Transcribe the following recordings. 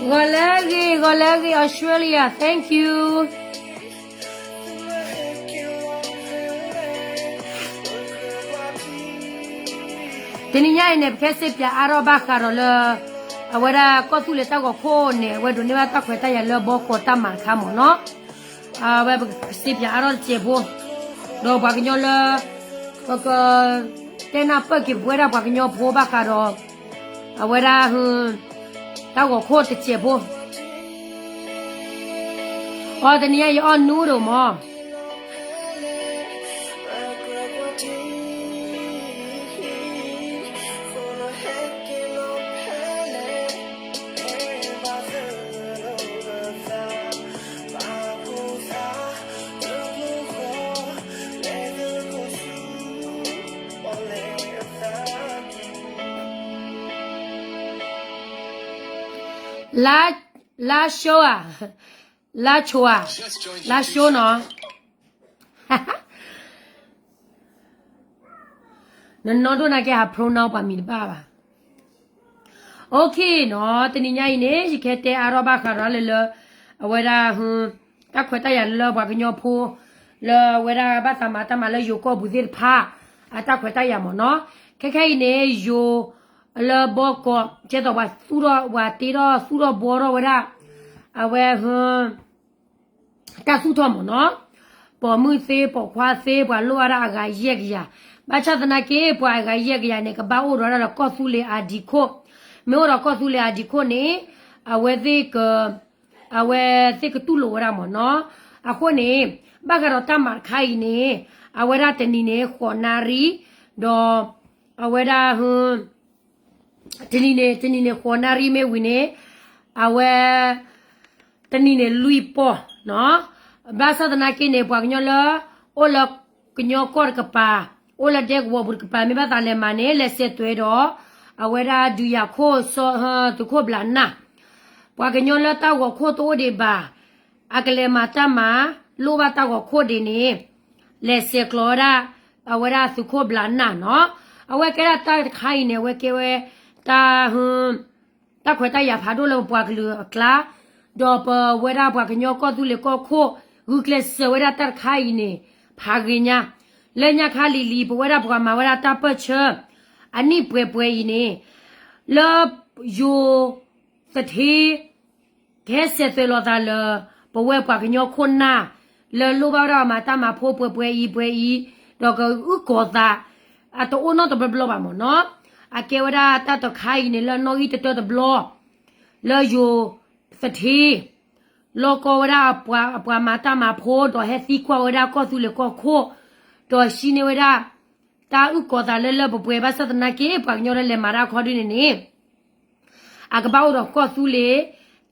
ဂီၤလၢအဂ့ၤ, ဂီၤလၢအဂ့ၤ Australia, thank you. တနံၤညါအံၤန့ၣ် ပကဟဲစ့ပၠးအါထီၣ်ဘၣ်ဃးဒီးလၢ အဝဲဒၣ်ကီၢ်သူလ့ၤတၢ်ဂီၤခိၣ်န့ၣ် အဝဲဒိးန့ၢ်ဘၣ်တၢ်ခွဲးတၢ်ယာ်လၢဘီကီးတၢ်မၤတခါမ့ၢ်နီၤ. အဝဲပကစ့ပၠးအါထီၣ်တစဲးဖိ, ဒီးပှၤကညီလၢ ပက တဲနၢ်ပၢၢ်က့ၤပဝဲဒၣ်ပှၤကညီဖိဘၣ်ဃးဒီး အဝဲဒၣ် တၢ်ဂီၤခိၣ်တစဲးဖိ. အီ တနံၤညါအံၤအီၣ်နူဒိၣ်မး. လါ, လါရှိဧါ, လါဆိဧါ, လါရှိနီၤ. နနီၢ်ဒိၣ်နာ်က့ဟး pronounce ပှၤမံၤတဘၣ်ဘၣ်. Okay နီၤ, တနံၤညါအံၤန့ၣ် ယကဟဲတဲအါထီၣ်ဘၣ်ဃးဒီးလၢလၢ အဝဲဒၣ် တၢ်ခွဲးတၢ်ယာ်လၢပှၤကညီဖိ လၢအဝဲဒၣ်ဘၣ်သးမၤတၢ်မၤလၢယိၤကီၢ်ပူၤသ့ၣ်တဖၣ် အတၢ်ခွဲးတၢ်ယာ်မ့ၢ်နီၤ. ခဲခဲအံၤန့ၣ် ယိၤ လၢဘီကီး ကဲသိးပှၤသူၣ်ထီၣ် ပှၤတ့ထီၣ်သူၣ်ထီၣ်ဘှီထီၣ်ဝဲဒၣ် အဝဲ တၢ်သူၣ်ထီၣ်မ့ၢ်နီၤ, ပိာ်မုၣ်သ့ ပိာ်ခွါသ့ ပှၤလိၣ်ဝဲဒၣ်အဂၤယဲၢ်ကယၤ, ဘၣ်ဆၣ်သနာ်က့ ပှၤအဂၤယဲၢ်ကယၤန့ၣ် ကဘၣ်အိၣ်ဒီးဝဲဒၣ်ဒီးကီၢ်သူလ့ၤအဒံးခိၣ်, မ့ၢ်အိၣ်ဒီးကီၢ်သူလ့ၤအဒံးခိၣ်န့ၣ် အဝဲသ့ၣ်က အဝဲသ့ၣ်ကတူၢ်လိာ်ဝဲဒၣ်မ့ၢ်နီၤ. အဃိန့ၣ် ဘၣ်ဃးဒီးတၢ်မၤတခါအံၤန့ၣ် အဝဲဒၣ်တနံၤန့ၣ် ဃိးနၣ်ရံၣ်, ဒီး အဝဲဒၣ် တနံၤန့ၣ် တနံၤန့ၣ် ဃိးနၣ်ရံၣ်မ့ၢ်ဝံၤန့ၣ် အဝဲ တနံၤန့ၣ် လွံၢ်ပီၢ်နီၤ. ဘၣ်ဆၣ်သနာ်က့န့ၣ် ပှၤကညီလၢ အိၣ်လၢကညီကီၢ်တကပၤ, အိၣ်လၢဒဲကဝီၤပူၤတကပၤ မ့ၢ်ဘၣ်သးလဲၤမၤန့ၣ် လဲၤဆဲးသွဲဒီး အဝဲဒၣ်ဒုးယၤခိၣ် သုးခိၣ်ဘျးနၢ်, ပှၤကညီလၢတၢ်ဂီၤခိၣ်တအိၣ်ဒံးဘၣ် အကလဲၤမၤတၢ်မၤ လိၣ်ဘၣ်တၢ်ဂီၤခိၣ်ဒံးန့ၣ် လဲၤဆဲးကျိးဝဲဒၣ် အဝဲဒၣ်သုးခိၣ်ဘျးနၢ်နီၤ. အဝဲကဲဒၣ်တၢ်တခါအံၤန့ၣ် အဝဲကဲဝဲ တၢ် တၢ်ခွဲးတၢ်ယာ်ဖးဒိၣ်လၢပပှၤကလုာ်အကျါ, ဒီးပဝဲဒၣ်ပှၤကညီကီၢ်သူလ့ၤကီၢ်ခိၣ် ဂုာ်ကျဲးစၢးဝဲဒၣ်တၢ်တခါအံၤန့ၣ် ဖးဂ့ၤညါ, လၢညါခါလံၤလံၤ ပဝဲဒၣ်ပှၤမၤဝဲဒၣ်တၢ်ပၢၢ်ဆၢ အနံၣ်ပှဲၤပှဲၤအံၤန့ၣ် လၢယိၤသထ့ ကဟဲဆဲးသွဲးလိာ်သးလၢ ပဝဲပှၤကညီခိၣ်နၢ် လၢလိၣ်ဘၣ်ဝဲဒၣ်မၤတၢ်မၤဖိပှဲၤပှဲၤအံၤပှဲၤအံၤ, ဒီးကအုၣ်ကီၤသး အတအိၣ်နီတဘျီဘျီဘၣ်မ့ၢ်နီၤ. အကဲဝဲဒၣ်တၢ်တခါအံၤန့ၣ် လၢနီၣ်ဂံၢ်တတၢတဘျီ လၢယိၤသထ့ လီၢ်ကီၢ်ဝဲဒၣ်အပှၤမၤတၢ်မၤဖိ ဒီးဟဲသံကွၢ်ဝဲဒၣ်ကီၢ်သူလ့ၤကီၢ်ခိၣ်, ဒီးဟံးန့ၢ်ဝဲဒၣ် တၢ်အုၣ်ကီၤသးလၢလၢပှဲၤပှဲၤ ဘၣ်ဆၣ်သနာ်က့ ပှၤကညီလၢလဲၤမၤတၢ်ခီဒုန့ၣ်န့ၣ် အကဘၣ်အိၣ်ဒီးကီၢ်သူလ့ၤ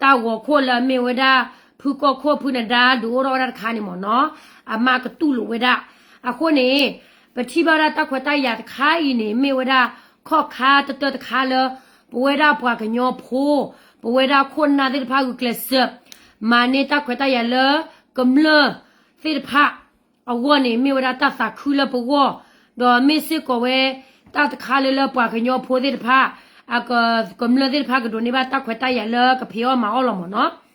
တၢ်ဂီၤခိၣ်လၢအမ့ၢ်ဝဲဒၣ် ဖုကီၢ်ခိၣ်ဖုနဒါဒုးအိၣ်ထီၣ်ဝဲဒၣ်တခါန့ၣ်မ့ၢ်နီၤ, အမါကတူၢ်လိာ်ဝဲဒၣ်. အဃိန့ၣ် ပထံၣ်ဘၣ်ဝဲဒၣ်တၢ်ခွဲးတၢ်ယာ်တခါအံၤန့ၣ် မ့ၢ်ဝဲဒၣ်ခီၣ်ခါတတၢတခါလၢ ပဝဲဒၣ်ပှၤကညီဖိ ပဝဲဒၣ်ခိၣ်နၢ်သ့ၣ်တဖၣ်ဂုာ်ကျဲးစၢး မၤန့ၢ်တၢ်ခွဲးတၢ်ယာ်လၢကမျၢၢ်သ့ၣ်တဖၣ် အဂီၢ်န့ၣ် မ့ၢ်ဝဲဒၣ်တၢ်သးခုလၢပဂီၢ်, ဒီးမ့ၢ်စ့ၢ်ကီးဝဲ တၢ်တခါလၢလၢပှၤကညီဖိသ့ၣ်တဖၣ် အကမျၢၢ်သ့ၣ်တဖၣ်ကဒိးန့ၢ်ဘၣ်တၢ်ခွဲးတၢ်ယာ်လၢကဖံးအီၣ်မၤအီၣ်လီၤမ့ၢ်နီၤ.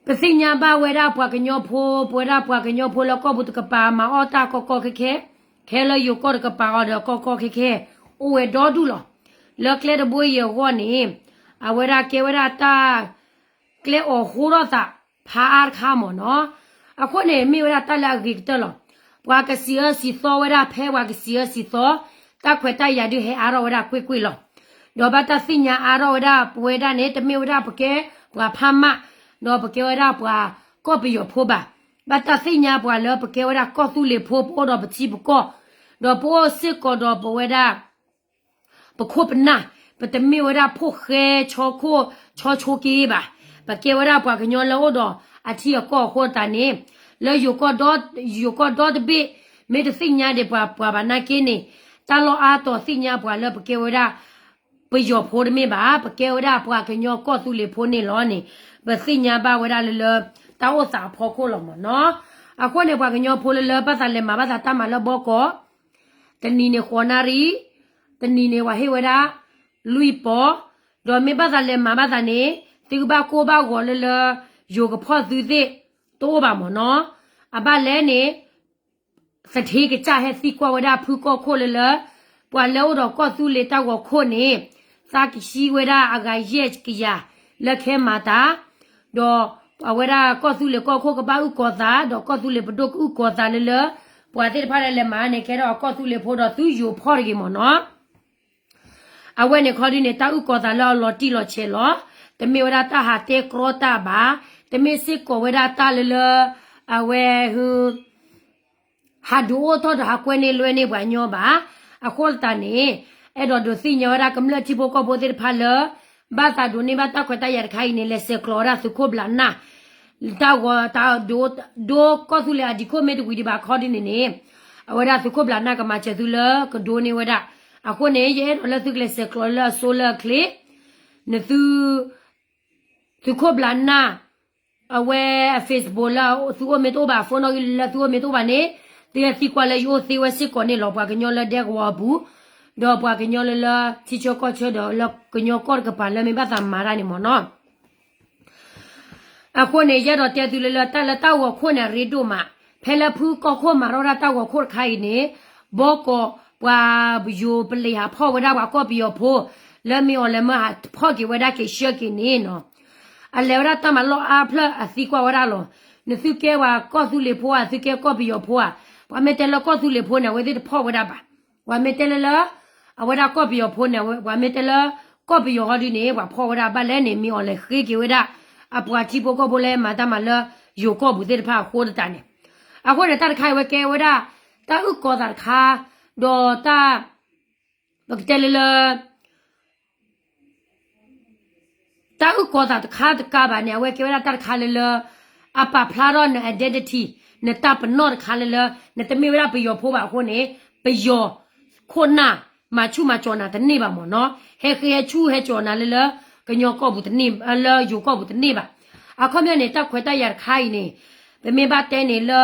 ပသ့ၣ်ညါဘၣ်ဝဲဒၣ်ပှၤကညီဖိ, ပဝဲဒၣ်ပှၤကညီဖိလၢကီၢ်ပူၤတကပၤမၤအီၣ်တၢ်ကီကီခဲခဲ, ခဲလၢယိၤကီၢ်တကပၤအီၤဒီးကီကီခဲခဲ, အိၣ်ဝဲဒီဒူၣ်လီၤ. လၢကျဲတဘိအံၤအဂီၢ်န့ၣ် အဝဲဒၣ်ကဲဝဲဒၣ်တၢ် ကျဲအီၤဟိထီၣ်သး ဖးအါတခါမ့ၢ်နီၤ. အဃိန့ၣ် မ့ၢ်ဝဲဒၣ်တၢ်လၢအဂ့ၤကတၢၢ်လီၤ. ပှၤကစံးအၢစံးသီဝဲဒၣ်ဖဲပှၤကစံးအၢစံးသီ, တၢ်ခွဲးတၢ်ယာ်ဒုးဟဲအါထီၣ်ဝဲဒၣ်ကွ့ၢ်ကွ့ၢ်လီၤ. ဒီးဘၣ်တၢ်သ့ၣ်ညါအါထီၣ်ဝဲဒၣ်ပဝဲဒၣ်န့ၣ် တမ့ၢ်ဝဲဒၣ်ပကဲပှၤဖးမး, ဒီးပကဲဝဲဒၣ်ပှၤကီၢ်ပယီၤဖိဘၣ်. ဘၣ်တၢ်သ့ၣ်ညါပှၤလၢပကဲဝဲဒၣ်ကီၢ်သူလ့ၤဖိ ပအိၣ်ဒီးပထံပကီၢ်, ဒီးပအိၣ်စ့ၢ်ကီးဒီးပဝဲဒၣ် ပခိၣ်ပနၢ်, ပတမ့ၢ်ဝဲဒၣ်ဖိၣ်ဃဲဆီခိၣ် ဆီဆိက့ဘၣ်. ပကဲဝဲဒၣ်ပှၤကညီလၢအိၣ်ဒီးအထံအကီၢ်အဃိသတးန့ၣ်, လၢယိၤကီၢ်ဒီတဘ့ၣ် မ့ၢ်တသ့ၣ်ညါဒံးပှၤ ပှၤဘၣ်နာ်က့န့ၣ်, တၢ်လီၢ်အါတီၤသ့ၣ်ညါပှၤလၢပကဲဝဲဒၣ် ပယီၤဖိတမ့ၢ်ဘၣ်, ပကဲဝဲဒၣ်ပှၤကညီကီၢ်သူလ့ၤဖိန့ၣ်လီၤန့ၣ်, ပသ့ၣ်ညါဘၣ်ဝဲဒၣ်လၢလၢ တၢ်အိၣ်သးအဖီခိၣ်လီၤမ့ၢ်နီၤ. အဃိန့ၣ် ပှၤကညီဖိလၢလၢဘၣ်သးလဲၤမၤဘၣ်သးတၢ်မၤလၢဘီကီး တနံၤန့ၣ်ဃိးနၣ်ရံၣ်, တနံၤန့ၣ်ပှၤဟ့ၣ်ဝဲဒၣ် လွံၢ်ပီၢ်, ဒီးမ့ၢ်ဘၣ်သးလဲၤမၤဘၣ်သးန့ၣ် သုကဘၣ်ကိၢ်ဘၣ်ဂီၤလၢလၢ ယိၤကဖီၣ်သုသ့ၣ် တအိၣ်ဘၣ်မ့ၢ်နီၤ. အဘၣ်လဲၣ်န့ၣ် သထ့ကစၢ်ဟဲသံကွၢ်ဝဲဒၣ်ဖုကီၢ်ခိၣ်လၢလၢ ပှၤလၢအိၣ်ဒီးကီၢ်သူလ့ၤတၢ်ဂီၤခိၣ်န့ၣ် သးကဟံးဝဲဒၣ်အဂၤယဲၢ်ကယၤလၢခဲမၤတၢ်, ဒီးအဝဲဒၣ်ကီၢ်သူလ့ၤကီၢ်ခိၣ်ကဘၣ်အုၣ်ကီၤသး ဒီးကီၢ်သူလ့ၤပဒိၣ်ကအုၣ်ကီၤသးလၢလၢ ပှၤသ့ၣ်တဖၣ်လၢလဲၤမၤန့ၣ် ကဲထီၣ်အကီၢ်သူလ့ၤဖိဒီးသုယိၤဖီၣ်တဂ့ၤမ့ၢ်နီၤ. အဝဲန့ၣ်ခီဒုန့ၣ် တၢ်အုၣ်ကီၤသးလၢအလီၤတံၢ်လီၤဆဲးလီၤ. တမ့ၢ်ဝဲဒၣ်တၢ်ဟးတဲကြီတၢ်ဘၣ်, တမ့ၢ်စ့ၢ်ကီးဝဲဒၣ်တၢ်လၢလၢ အဝဲ ဟးဒုးအိၣ်ထီၣ်ဒီးဟးကွဲန့ၢ်လွဲန့ၢ်ပှၤကညီဘၣ်. အဃိသတးန့ၣ် အဲၣ်ဒိးဒုးသ့ၣ်ညါဝဲဒၣ်ကမျၢၢ်ထံဖိကီၢ်ဖိသ့ၣ်တဖၣ်လၢ ဘၣ်သးဒိးန့ၢ်ဘၣ်တၢ်ခွဲးတၢ်ယာ်တခါအံၤန့ၣ် လဲၤဆဲးကျိးဝဲဒၣ်သုးခိၣ်ဘျးနၢ် တၢ်ဂီၤတၢ်ဒိ ဒိကီၢ်သူလ့ၤအဒံးခိၣ်မ့ၢ်တဝံၤဒံးဘၣ်ခီဒုန့ၣ်န့ၣ် အဝဲဒၣ်သုးခိၣ်ဘျးနၢ်ကမၤစၢၤသုလၢကဒိန့ၢ်ဝဲဒၣ်. အဃိန့ၣ် ယအဲၣ်ဒိးလၢသုကလဲၤဆဲးကျိးလၢအစိလၢအချ့ နသု သုးခိၣ်ဘျးနၢ် အဝဲအ Facebook လၢသုအိၣ်မ့ၢ်တအိၣ်ဘၣ် phone နီၣ်ဂံၢ်လၢသုအိၣ်မ့ၢ်တအိၣ်ဘၣ်န့ၣ် သုဟဲသံကွၢ်လၢယအိၣ်သ့ဝဲစ့ၢ်ကီးန့ၣ်လီၤ. ပှၤကညီလၢဒဲကဝီၤအပူၤ ဒီးပှၤကညီလၢလၢထံဆၢကီၢ်ဆၢဒီးလၢကညီကီၢ်တကပၤလၢမ့ၢ်ဘၣ်သးမၤတၢ်န့ၣ်မ့ၢ်နီၤ. အဃိန့ၣ် ယအဲၣ်ဒိးတဲသုလၢလၢတၢ်လၢတၢ်ဂီၤခိၣ်န့ၣ် အရ့ဒိၣ်မး, ဖဲလၢဖုကီၢ်ခိၣ်မၤထီၣ်ဝဲဒၣ်တၢ်ဂီၤခိၣ်တခါအံၤန့ၣ် ဘီကီးပှၤယိၤပလံၤဟးဖီၣ်ဝဲဒၣ်ပှၤကီၢ်ပယီၤဖိ လၢမ့ၢ်အီၤလဲၤမၢဟးဖီၣ်က့ၤဝဲဒၣ်က့ၤဆှၢက့ၤန့ၣ်နီၤ. အလဲၤဝဲဒၣ်တၢ်မၤလီၢ်အါဖျၢၣ်အသံကွၢ်ဝဲဒၣ်လီၤ. နသုကဲပှၤကီၢ်သူလ့ၤဖိဧါ, သုကဲကီၢ်ပယီၤဖိဧါ. ပှၤမ့ၢ်တဲလၢကီၢ်သူလ့ၤဖိန့ၣ် အဝဲသ့ၣ်တဖီၣ်ဝဲဒၣ်ဘၣ်. ပှၤမ့ၢ်တဲလၢလၢ အဝဲဒၣ်ကီၢ်ပယီၤဖိန့ၣ် ပှၤမ့ၢ်တဲလၢ ကီၢ်ပယီၤဟီဒုန့ၣ် ပှၤဖီၣ်ဝဲဒၣ်ဘၣ်လဲၣ်န့ၣ် မ့ၢ်အီၤလဲၤဃ့က့ၤဝဲဒၣ် အပှၤထံဖိကီၢ်ဖိလၢမၤတၢ်မၤလၢယိၤကီၢ်ပူၤသ့ၣ်တဖၣ်အဃိသတးန့ၣ်. အဃိန့ၣ် တၢ်တခါအံၤဝဲကဲဝဲဒၣ် တၢ်အုၣ်ကီၤသးတခါ, ဒီးတၢ် ပကတဲလၢလၢ တၢ်အုၣ်ကီၤသးတခါတကးဘၣ်န့ၣ် အဝဲကဲဝဲဒၣ်တၢ်တခါလၢလၢ အပာ်ဖျါထီၣ်န identity, နတၢ်ပနီၣ်တခါလၢလၢ နတမ့ၢ်ဝဲဒၣ်ပယီၤဖိဘၣ်အဃိန့ၣ် ပယီၤခိၣ်နၢ်မၤဆူၣ်မၤကၠီၤနၤတန့ၢ်ဘၣ်မ့ၢ်နီၤ. ဟဲဃ့ဟဲဆူၣ်ဟဲကၠီၤနၤလၢလၢ ကညီကီၢ်ပူၤတန့ၢ်, လၢယိၤကီၢ်ပူၤတန့ၢ်ဘၣ်. အခီပညီန့ၣ် တၢ်ခွဲးတၢ်ယာ်တခါအံၤန့ၣ် ပမ့ၢ်ဘၣ်တဲန့ၣ်လၢ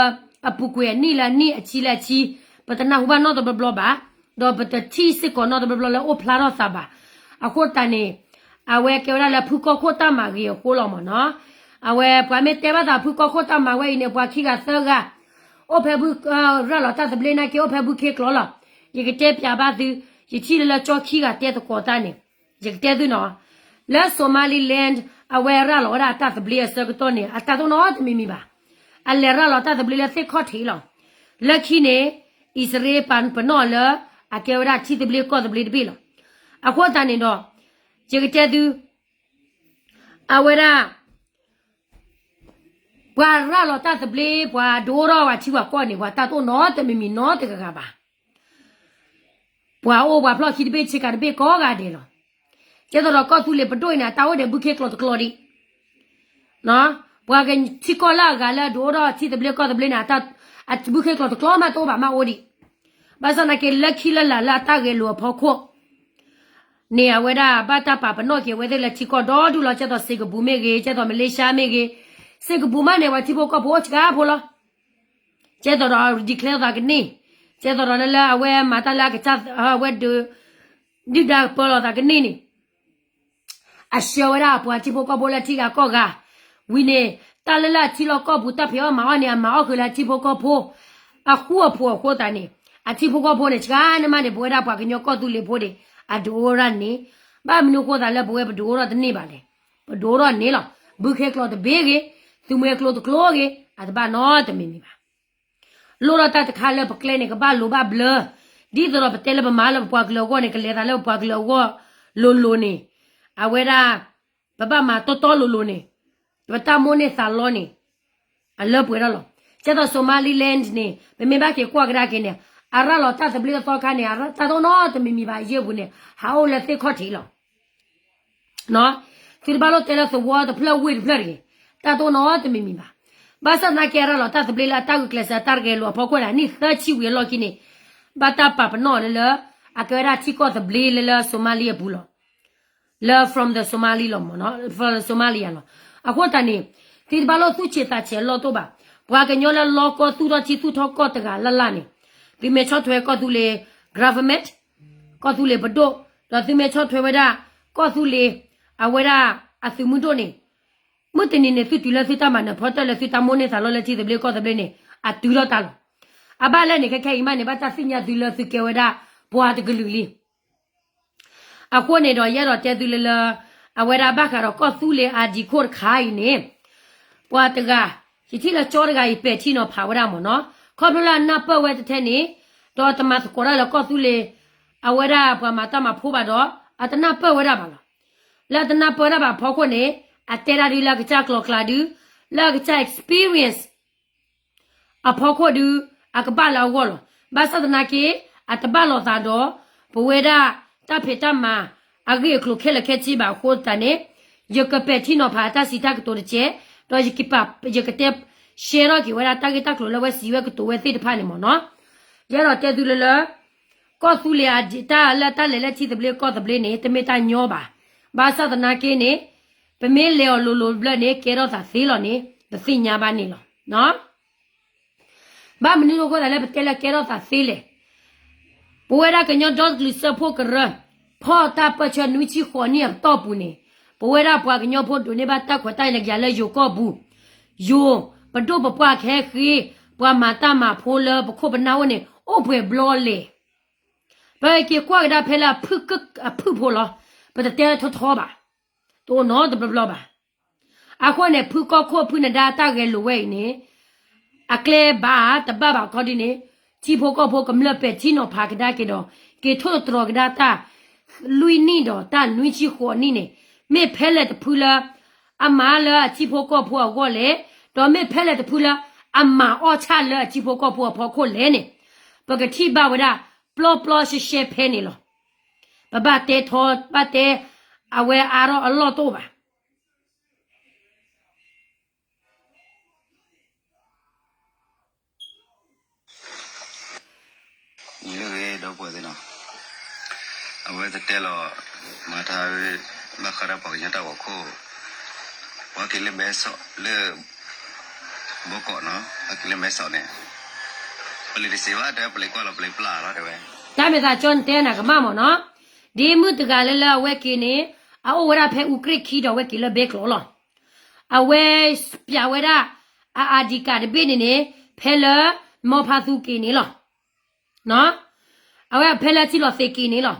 အပူၤကွံာ်အနံၣ်လၢအနံၣ်အဆံလၢအဆံ ပတနၢ်ဟူဘၣ်နီတဘျီဘျီဘၣ်, ဒီးပတထံၣ်စ့ၢ်ကီးနီတဘျီဘျီလၢအိၣ်ဖျါထီၣ်သးဘၣ်. အဃိသတးန့ၣ် အဝဲကဲဝဲဒၣ်လၢဖုကီၢ်ခိၣ်တၢ်မၤဂ့ၤအဃိလီၤမ့ၢ်နီၤ. အဝဲပှၤမ့ၢ်တဲဘၣ်သးဖုကီၢ်ခိၣ်တၢ်မၤဝဲအံၤန့ၣ် ပှၤခံဂၤသၢဂၤ အိၣ်ဖဲဘု ရၤလီၤတၢ်သဘျ့နာ်က့ အိၣ်ဖဲဘုခ့ကျိာ်လီၤ. ယကတဲပျးဘၣ်သု, ယထံၣ်လၢလၢကၠီခံဂၤတဲသကိးတၢ်န့ၣ်, ယကတဲသုနီၤ, လၢ Somaliland အဝဲရၤလီၤဝဲဒၣ်အတၢ်သဘျ့အဆၢကတီၢ်န့ၣ် အတၢ်တအိၣ်နီတမံၤမံၤဘၣ်. အလဲၤရၤလီၤတၢ်သဘျ့လၢသ့ၣ်ခီၣ်ထံးလီၤ. လၢခံန့ၣ် အံၣ်စရ့လးပာ်ပနီၣ်လၢ အကဲဝဲဒၣ်ထံသဘျ့ကီၢ်သဘျ့တဘ့ၣ်လီၤ. အဃိသတးန့ၣ်ဒီး ယကတဲသု အဝဲဒၣ် ပှၤရၤလီၤတၢ်သဘျ့ ပှၤဒိၣ်ထီၣ်ပှၤထံပှၤကီၢ်န့ၣ် ပှၤတၢ်တအိၣ်နီတမံၤမံၤနီတဂၤဂၤဘၣ်. ပှၤအိၣ်ပှၤဖျီၣ်ခံတဘ့ၣ်ဆ့ကၤတဘ့ၣ်ကိးဂၤဒဲးလီၤ. ကဲသိးဒီးကီၢ်သူလ့ၤပဒိၣ်အံၤန့ၣ် အတၢ်အိၣ်ဒီးဘုခ့ကျိာ်တကျိာ်ဒံး ပှၤကထံကီၢ်လၢအဂၤလၢအဒုးအိၣ်ထီၣ်ထံသဘျ့ကီၢ်သဘျ့န့ၣ် ဘုခ့ကျိာ်တကျိာ်မးတအိၣ်ဘၣ်မးအိၣ်ဒံး. ဘၣ်ဆၣ်သနာ်က့ လၢခံလၢလာ်လၢအတၢ်ဂဲၤလိာ်အဖီခိၣ်န့ၣ် အဝဲဒၣ်ဘၣ်တၢ်ပာ်ပနီၣ်က့ၤအဝဲသ့ၣ်လၢထံကီၢ်ဒီဒူၣ်လီၤ. ကဲသိးစ့ကပူၤမ့ၢ်ဂ့ၤ, ကဲသိးမလ့ၡါမ့ၢ်ဂ့ၤ, စ့ကပူၤမးန့ၣ် ပှၤထံဖိကီၢ်ဖိအိၣ်စှၤဖှိၣ်လီၤ. ကဲသိးဒီး declare သးကန့ၢ်, ကဲသိးဒီးလၢလၢအဝဲမၤတၢ်လၢအကစၢ် အဝဲဒုး ဒုၣ်ဒါပၢလီၤသးကန့ၢ်န့ၣ် အဆှၢဝဲဒၣ်အပှၤထံဖိကီၢ်ဖိလၢထံဂၤကီၢ်ဂၤ, ဝံၤန့ၣ် တၢ်လၢလၢအထံလီၢ်ကီၢ်ပူၤ တၢ်ဖံးအီၣ်မၤအီၣ်န့ၣ် အမၤအီၣ်ဃုာ်လၢအထံဖိကီၢ်ဖိ အဃူအဖိးအဃိသတးန့ၣ်, အထံဖိကီၢ်ဖိန့ၣ် စှၤန့ၢ်မးန့ၣ် ပဝဲဒၣ်ပှၤကညီကီၢ်သူလ့ၤဖိန့ၣ် အဒုးအိၣ်ဝဲဒၣ်န့ၣ်, ဘၣ်မနုၤအဃိသတးလၢပဝဲပဒုးအိၣ်ထီၣ်တန့ၢ်ဘၣ်လဲၣ်. ပဒုးအိၣ်ထီၣ်န့ၢ်လီၤ. ဘုခ့ကျိာ်တဘ့ၣ်ဂ့ၤ, သုးမွဲကျိာ်တကျိာ်ဂ့ၤ, အတဘၣ်နီတမံၤမံၤဘၣ်. လိၣ်ထီၣ်တၢ်တခါလၢပကျဲန့ၣ် ကဘၣ်လိၤဘၣ်ဘျၢ, ဒ်သိးဒီးပတဲလၢပမၤလၢပပှၤကလုာ်အဂီၢ်န့ၣ် ကလဲၤသးလၢပပှၤကလုာ်အဂီၢ်လိၤလိၤန့ၣ်, အဝဲဒၣ် ပဘၣ်မၤတီတီလိၤလိၤန့ၣ်, ပတၢ်မိၣ်န့ၢ်သးလီန့ၣ် အလၢပှဲၤထီၣ်လီၤ. ကဲသိး Somaliland န့ၣ် ပမ့ၢ်ဘၣ်က့ၤကွၢ်ကဒါက့ၤန့ၣ်, အရၤလီၤတၢ်သဘျ့အသီခါန့ၣ် တၢ်တအိၣ်နီတမံၤမံၤဘၣ် အယဲၢ်ပူၤန့ၣ် ဟးအိၣ်လၢသ့ၣ်ခီၣ်ထံးလီၤ. သုတဘၣ်လိၣ်တဲလၢသဝီတဖျၢၣ်ဝ့ၢ်တဖျၢၣ်တဂ့ၤ, တၢ်တအိၣ်နီတမံၤမံၤဘၣ်. ဘၣ်ဆၣ်သနာ်က့ အရၤလီၤတၢ်သဘျ့လၢအတၢ်ဂုာ်ကျဲးစၢးတၢ်ဂဲၤလိာ်အဖီခိၣ်န့ၣ် နံၣ်သၢဆံဝံၤအလီၢ်ခံန့ၣ်, ဘၣ်တၢ်ပာ်ပနီၣ်လၢလၢ အကဲဝဲဒၣ်ထံကီၢ်သဘျ့လၢလၢ Somali အပူၤလီၤ. လၢ from the Somali လီၤမ့ၢ်နီၤ, from the Somalia လီၤ. အဃိသတးန့ၣ် သုတဘၣ်လိၣ်သူၣ်ဆံးသးဆံးအလီၢ်တအိၣ်ဘၣ်. ပှၤကညီလၢလီကီၢ်သူၣ်ထီၣ်ထံသူၣ်ထီၣ်ကီၢ်တဂၤလၢ်လၢ်န့ၣ်, သုမ့ၢ်ဆီၣ်ထွဲကီၢ်သူလ့ၤ government, ကီၢ်သူလ့ၤပဒိၣ်, ဒီးသုမ့ၢ်ဆီၣ်ထွဲဝဲဒၣ် ကီၢ်သူလ့ၤ အဝဲဒၣ် အသုးမုၢ်ဒိၣ်န့ၣ် မုၢ်တနံၤန့ၣ် သုတုၤလၢသုတၢ်မၤနၢၤဖီတၢၢ်လၢသုတၢ်မိၣ်န့ၢ်သးလီလၢထံသဘျ့ကီၢ်သဘျ့န့ၣ် အတုၤထီၣ်တၢ်လီၤ. အဘၣ်လဲၣ်န့ၣ် ခဲခဲအံၤမးန့ၣ် ဘၣ်တၢ်သ့ၣ်ညါသုလၢသုကဲဝဲဒၣ် ပှၤတကလုာ်လံ. အဃိန့ၣ်ဒီး ယအဲၣ်ဒိးတဲသုလၢလၢ အဝဲဒၣ်ဘၣ်ဃးဒီးကီၢ်သူလ့ၤအဒံခိၣ်တခါအံၤန့ၣ် ပှၤတဂၤ ယထံၣ်လၢကၠီတဂၤအံၤပဲာ်ထံနီၤဖးဝဲဒၣ်မ့ၢ်နီၤ ခီဖျိလၢအနၢ်ပၢၢ်ဝဲတထဲန့ၣ် ဒီးတမၤသကိးတၢ်လၢကီၢ်သူလ့ၤ အဝဲဒၣ်ပှၤမၤတၢ်မၤဖိဘၣ်ဒီး အတနၢ်ပၢၢ်ဝဲဒၣ်ဘၣ်လီၤ. လၢအတနၢ်ပၢၢ်ဝဲဒၣ်ဘၣ်အဖီခိၣ်န့ၣ် အတဲဒၣ်ဒုးလၢအကစၢ်ကျိၤကျါဒုး လၢအကစၢ် experience အဖီခိၣ်ဒုး အကဘၣ်လၢအဂီၢ်လီၤ. ဘၣ်ဆၣ်သနာ်က့ အတဘၣ်လိာ်သးဒီး ပဝဲဒၣ်တၢ်ဖံးတၢ်မၤ အဂ့ၢ်အကျိၤခဲလၢာ်ခဲဆ့ဘၣ်အဃိသတးန့ၣ် ယကပဲာ်ထံနီၤဖးတၢ်စံးတၢ်ကတိၤတကဲး ဒီးယကပာ် ယကတဲ share ထီၣ်က့ၤဝဲဒၣ်တၢ်ဂ့ၢ်တၢ်ကျိၤလၢအဝဲစံးဝဲကတိၤဝဲသ့ၣ်တဖၣ်န့ၣ်မ့ၢ်နီၤ. ယအဲၣ်ဒိးတဲသုလၢလၢ ကီၢ်သူလ့ၤအဒံ တၢ်လၢတၢ်လဲၤလၢထံသဘျ့ကီၢ်သဘျ့န့ၣ် တမ့ၢ်တၢ်ညီဘၣ်. ဘၣ်ဆၣ်သနာ်က့န့ၣ် ပမ့ၢ်လဲၤအီၤလိၤလိၤဘျၢန့ၣ် ကဲထီၣ်သးသ့လီၤန့ၣ် ပသ့ၣ်ညါဘၣ်န့ၣ်လီၤ. ဘၣ်မနုၤအဃိသတးလၢပတဲလၢကဲထီၣ်သးသ့လဲၣ်. ပဝဲဒၣ်ကညီဒီတကလုာ်စၢဖှိၣ်ကရၢ ဖီၣ်တၢ်ပၢၢ်ဆၢနွံဆံဃိးနံၣ်အကတီၢ်ပူၤန့ၣ် ပဝဲဒၣ်ပှၤကညီဖိဒိးန့ၢ်ဘၣ်တၢ်ခွဲးတၢ်ယာ်လၢယိၤကီၢ်ပူၤ, ယိၤ ပဒိၣ်ပပှၢ်ခဲဃ့, ပှၤမၤတၢ်မၤဖိလၢပခိၣ်ပနၢ်အိၣ်န့ၣ် အိၣ်ပှဲၤဘျီလဲၣ်. ပက့ၤကွၢ်ကဒါဖဲလၢအဖုၣ်ဖှိၣ်လီၤ. ပတတဲထီထီဘၣ်. တအိၣ်နီတဘျီဘျီဘၣ်. အဃိန့ၣ် ဖုကီၢ်ခိၣ်ဖုနဒါတၢ်ဂဲၤလိာ်ဝဲအံၤန့ၣ် အကျဲဘၣ်တဘၣ်ဘၣ်ခီဒ်န့ၣ် ထံဖိကီၢ်ဖိကမျၢၢ်ပဲာ်ထံနီၤဖးကဒါက့ၤဒီး က့ၤထိၣ်သတြီၤကဒါတၢ် လွံၢ်နံၣ်ဒီးတၢ်နွံဆံဃိးနံၣ်န့ၣ် မ့ၢ်ဖဲလဲၣ်တဖုလၢ အမၤလၢအထံဖိကီၢ်ဖိအဂီၢ်လဲၣ်, ဒီးမ့ၢ်ဖဲလဲၣ်တဖုလၢ အမၤအီၣ်ဆၣ်လၢအထံဖိကီၢ်ဖိအဖီခိၣ်လဲၣ်န့ၣ် ပကထံၣ်ဘၣ်ဝဲဒၣ် ပျီပျီရှဲရှဲဖဲန့ၣ်လီၤ. ပဘၣ်တဲထီ ဘၣ်တဲ အဝဲအါထီၣ်အလီၢ်တအိၣ်ဘၣ်. အဝဲတတဲလီၤ မၤထါ ဘၣ်ဃးဒီးပှၤကညီတၢ်ဂီၤခိၣ် ပှၤက့ၤလၢမဲစီၣ်လၢ ဘီကီးနီၤ ပှၤက့ၤလၢမဲစီၣ်န့ၣ် ပလံၤတစံးဘၣ်တဲ ပလံၤကွၢ်လီၤ ပလံၤပျၢ်လီၤတဲဝဲ တၢ်မဲာ်သးကၠီနတဲနၤကမၣ်မ့ၢ်နီၤ, ဒ်မုၢ်တဂၤလၢလၢအဝဲက့ၤန့ၣ် အအိၣ်ဝဲဒၣ်ဖဲအူကြ့ၢ်ခံဒီးအဝဲက့ၤလၢဘဲကျိးလီၤ. အဝဲပျးဝဲဒၣ် အ ID card တဘ့ၣ်န့ၣ်န့ၣ် ဖဲလၢ မီဖါသူက့ၤန့ၣ်လီၤ. အဝဲဖဲလၢထံလီၤသ့က့ၤန့ၣ်လီၤ.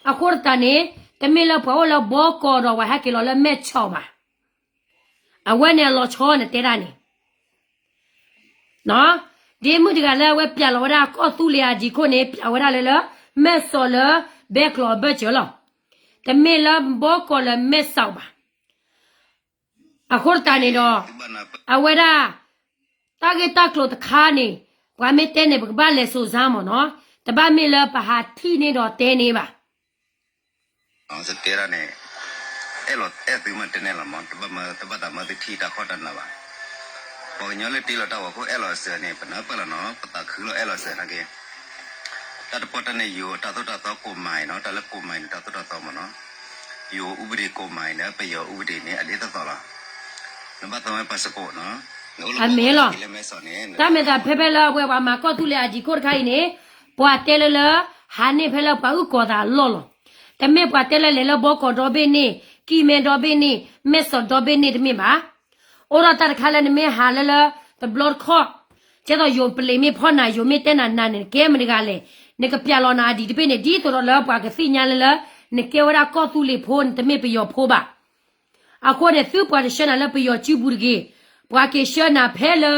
အဃိသတးန့ၣ် တမ့ၢ်လၢပှၤအိၣ်လၢဘီကီးဒီးပှၤဟဲက့ၤလီၤလၢမဲဆီးဘၣ်. အဝဲန့ၣ်အလီၤဆီနတဲဒၣ်န့ၣ် ဒ်မုၢ်တဂၤလၢအဝဲပျးလီၤဝဲဒၣ်ကီၢ်သူလ့ၤအ ID card န့ၣ် ပျးဝဲဒၣ်လၢလၢ မဲဆီးလၢ ဘဲကျိးအဘၢၣ်စၢၤလီၤ. တမ့ၢ်လၢဘီကီးလၢမဲဆီးဘၣ်. အဃိသတးန့ၣ်ဒီး အဝဲဒၣ် တၢ်ဂ့ၢ်တၢ်ကျိၤတခါန့ၣ် ပှၤမ့ၢ်တဲန့ၣ် ပကဘၣ်လဲၤစိၤစါမ့ၢ်နီၤ, တဘၣ်မ့ၢ်လၢပဟးထံၣ်န့ၢ်ဒီးတဲန့ၢ်ဘၣ်. စတဲဒၣ်န့ၣ် အဲၣ်လီၤအဲၣ်သုမ့ၢ်တဲန့ၣ်လီၤမ့ၢ် တဘၣ်မၤသုထံၣ်တၢ်ခီတၢ်နးဘၣ်. ပှၤကညီလၢတ့လီၤတၢ်ဂီၤခိၣ်အဲၣ်လီၤစၢၤန့ၣ် ပနၢ်ပၢၢ်လီၤနီၤ ပသးခုလီၤအဲၣ်လီၤစၢၤနာ်က့ တၢ်တပီၢ်တၢ်န့ၣ် ယိၤတၢ်သိၣ်တၢ်သီကိးမၤအံၤနီၤ တၢ်လၢကိးမၤအံၤန့ၣ် တၢ်သိၣ်တၢ်သီမ့ၢ်နီၤ, ယိၤဥပဒေကိးမၤအံၤန့ၣ် ပယီၤဥပဒေန့ၣ် အဒ်သိးသိးလီၤ. နဘၣ်သးဝဲ passport နီၤ, နအိၣ်လၢ အမ့ၢ်လီၤ. တၢ်မဲာ်သးဖဲဖဲလၢအဝဲပှၤမၤကီၢ်သူလ့ၤ ID card တခါအံၤန့ၣ် ပှၤတဲလၢလၢ ဟးန့ၢ်ဖဲလၢပှၤအုၣ်ကီၤသးအလီၢ်လီၤ. တမ့ၢ်ပှၤတဲလၢလဲၤလၢဘီကီးဒီဘ့ၣ်န့ၣ် ကံၢ်မဲဒီဘ့ၣ်န့ၣ် မဲဆီးဒီဘ့ၣ်န့ၣ်တမ့ၢ်ဘၣ်. အိၣ်ဒီးတၢ်တခါလၢနမ့ၢ်ဟးလၢလၢ တဘျီတခီၣ် ကဲသိးယိၤပလံၤမ့ၢ်ဖီၣ်နၤ ယိၤမ့ၢ်တဲနၤနၤန့ၣ် နကဲမတဂၤလဲၣ်, နကပျးလီၤနၤ ID တဘ့ၣ်န့ၣ် ဒ်သိးဒီးလၢပှၤကသ့ၣ်ညါလၢလၢ နကဲဝဲဒၣ်ကီၢ်သူလ့ၤဖိ နတမ့ၢ်ပယီၤဖိဘၣ်. အဃိန့ၣ် သုပှၤတဆှၢနၤလၢပယီၤစုပူၤတဂ့ၤ, ပှၤက့ၤဆှၢနၤဖဲလၢ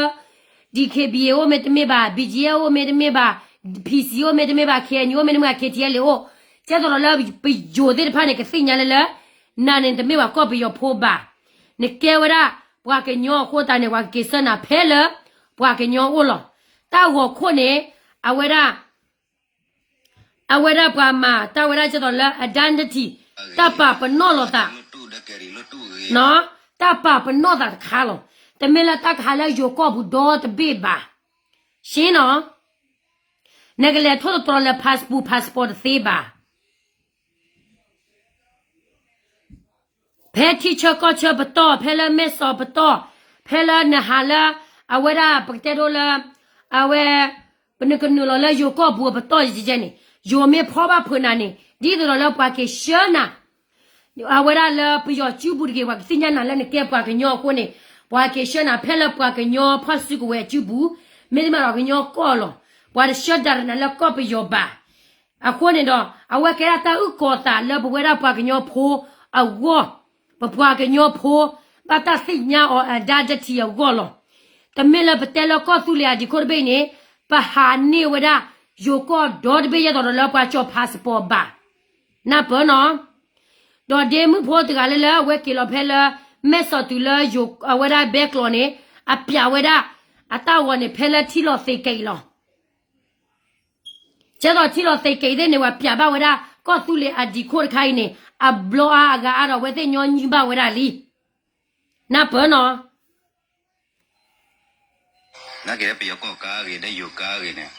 DKBA အိၣ်မ့ၢ်တမ့ၢ်ဘၣ်, BGF အိၣ်မ့ၢ်တမ့ၢ်ဘၣ်, PC အိၣ်မ့ၢ်တမ့ၢ်ဘၣ်, KNU အိၣ်မ့ၢ်တမ့ၢ်ဘၣ်, KTLA အိၣ်, ကဲသိးဒီးလၢပယိၤသ့ၣ်တဖၣ်န့ၣ် ကသ့ၣ်ညါလၢလၢ နၤန့ၣ်တမ့ၢ်ပှၤကီၢ်ပယီၤဖိဘၣ်. နကဲဝဲဒၣ်ပှၤကညီအဃိသတးန့ၣ် ပှၤကက့ၤဆှၢနၤဖဲလၢ ပှၤကညီအိၣ်လီၤ. တၢ်ဂီၤခိၣ်န့ၣ် အဝဲဒၣ် အဝဲဒၣ်ပှၤမၤတၢ်ဝဲဒၣ်ကဲသိးလၢ identity တၢ်ပာ်ပနီၣ်လိာ်သး တၢ်ပာ်ပနီၣ်သးတခါလီၤ. တမ့ၢ်လၢတၢ်ကဟးလၢယိၤကီၢ်ပူၤဒီတဘ့ၣ်ဘၣ်. ရှ့နီၤ, နကလဲၤထိၣ်သတြီၤလၢ passport passport တသ့ဘၣ်. ဖဲထံဆၢကီၢ်ဆၢပတီၢ်, ဖဲလၢမဲၢ်စီၤပတီၢ်, ဖဲလၢနဟးလၢ အဝဲဒၣ် ပကတဲဒိလၢ အဝဲ ပနကနုာ်လီၤလၢယိၤကီၢ်ပူၤအပတီၢ်ယဲၢ်န့ၣ်, ယိၤမ့ၢ်ဖီၣ်ဘၣ်ဖုးနၤန့ၣ် ဒ်သိးဒီးလၢပှၤက့ၤဆှၢနၤ အဝဲဒၣ်လၢပယီၤစုပူၤတဂ့ၤ ပှၤကသ့ၣ်ညါနၤလၢနကဲပှၤကညီအဃိန့ၣ်, ပှၤက့ၤဆှၢနၤဖဲလၢပှၤကညီဖီၣ်စုကဝဲၤအစုပူၤ, မ့တမ့ၢ်ဒီးကညီကီၢ်လီၤ. ပှၤတဆှၢတၢ်နၤလၢကီၢ်ပယီၤဘၣ်. အဃိန့ၣ်ဒီး အဝဲကဲဒၣ်တၢ်အုၣ်ကီၤသးလၢပဝဲဒၣ်ပှၤကညီဖိအဂီၢ်, ပပှၤကညီဖိ ဘၣ်တၢ်သ့ၣ်ညါအီၤ identity အဂီၢ်လီၤ. တမ့ၢ်လၢပတဲလၢကီၢ်သူလ့ၤအဒံခိၣ်တဘ့ၣ်အံၤန့ၣ် ပဟးန့ၢ်ဝဲဒၣ် ယိၤကီၢ်ဒီတဘ့ၣ်ယဲသိးဒီးလၢပှၤကၠီၤ passport ဘၣ်. နၢ်ပၢၢ်နီၤ. ဒီးဒ့မုၣ်ဖိတဂၤလၢလၢအဝဲက့ၤလီၤဖဲလၢ မဲၢ်ဆီးတုၤလၢယိၤအဝဲဒၣ်ဘဲကျိးန့ၣ် အပျးဝဲဒၣ် အတၢ်ဂီၤန့ၣ် ဖဲလၢထံလီၤသ့ကဲအံၤလီၤ. ကဲသိးထံလီၤသ့ကဲအံၤသ့ၣ်န့ၣ် ပှၤပျးဘၣ်ဝဲဒၣ် ကီၢ်သူလ့ၤအဒံခိၣ်တခါအံၤန့ၣ် အဘျီအါအဂၤအါဒီး အဝဲသ့ၣ်ညီနုၢ်ဘၣ်ဝဲဒၣ်လံ. နၢ်ပၢၢ်နီၤ. နက့ၤလၢပယီၤကီၢ်ကါဂ့ၤ လၢယိၤကါဂ့ၤန့ၣ်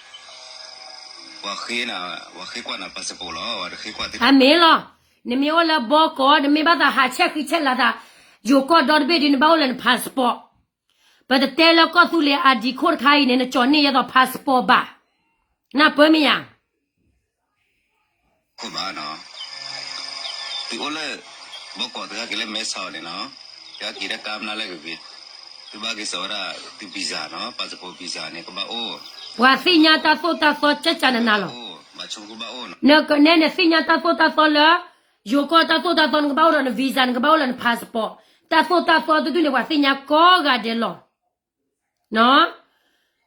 ပှၤဃ့ကွၢ်နၤ passport လီၤ. အမ့ၢ်လီၤ. နမ့ၢ်အိၣ်လၢဘီကီး နမ့ၢ်ဘၣ်သးဟးဆဲးဃံဆဲးလၤသး ယိၤကီၢ်ဒီတဘ့ၣ်ဒီး နဘၣ်အိၣ်လၢန passport. ပတတဲလၢကီၢ်သူလ့ၤအဒံခိၣ်တခါအံၤန့ၣ် နကၠီၤန့ၢ်ယဲသိး passport ဘၣ်. နၢ်ပၢၢ်မ့ၢ်ဧါ. ခိၣ်ဘၣ်နီၤ, သုအိၣ်လၢ ဘီကီးတဂၤက့ၤလၢမဲဆီးန့ၣ်နီၤ, တဂၤက့ၤလၢကါမနုၤလဲၣ်ဂ့ၤဂ့ၤ, သုဘၣ်က့ၤစိာ်ဝဲဒၣ်သု visa နီၤ, passport visa န့ၣ် ကဘၣ်အိၣ်. ပှၤသ့ၣ်ညါတၢ်သိၣ်တၢ်သီကၠၢ်ကၠၢ်နးနးလီၤ. ဘၣ်ဆိကဘၣ်အိၣ်နီၤ. နကနဲနသ့ၣ်ညါတၢ်သိၣ်တၢ်သီလၢ ယိၤကီၢ်တၢ်သိၣ်တၢ်သီ နကဘၣ်အိၣ်ဒီးန visa နကဘၣ်အိၣ်လၢန passport. တၢ်သိၣ်တၢ်သီတဒူၣ်န့ၣ် ပှၤသ့ၣ်ညါကိးဂၤဒဲးလီၤ.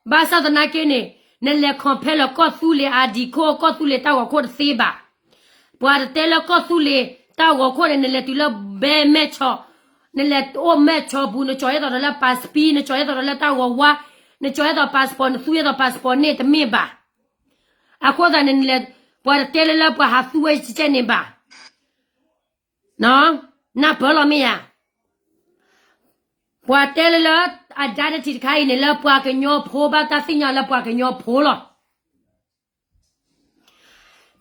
ဘၣ်ဆၣ်သနာ်က့န့ၣ် နလဲၤ compare လၢကီၢ်သူလ့ၤအဒံခိၣ် ကီၢ်သူလ့ၤတၢ်ဂီၤခိၣ်တသ့ဘၣ်. ပှၤတတဲလၢကီၢ်သူလ့ၤတၢ်ဂီၤခိၣ်န့ၣ် နလဲၤတုၤလၢဘဲမဲဆီး, နလဲၤအိၣ်မဲဆီးပူၤ နကၠီၤယဲသိးဒီးလၢ passport, နကၠီၤယဲသိးဒီးလၢတၢ်ဂီၤဝါ, နကၠီၤယဲသိး passport, နသူယဲသိး passport န့ၣ်တမ့ၢ်ဘၣ်. အဃိသတးန့ၣ် နလဲၤ ပှၤတတဲလၢလၢပှၤဟးသူဝဲကဲန့ၣ်ဘၣ်. နၢ်ပၢၢ်လီၤမ့ၢ်ဧါ. ပှၤတဲလၢလၢ identity တခါအံၤန့ၣ် လၢပှၤကညီဖိ ဘၣ်တၢ်သ့ၣ်ညါလၢပှၤကညီဖိလီၤ.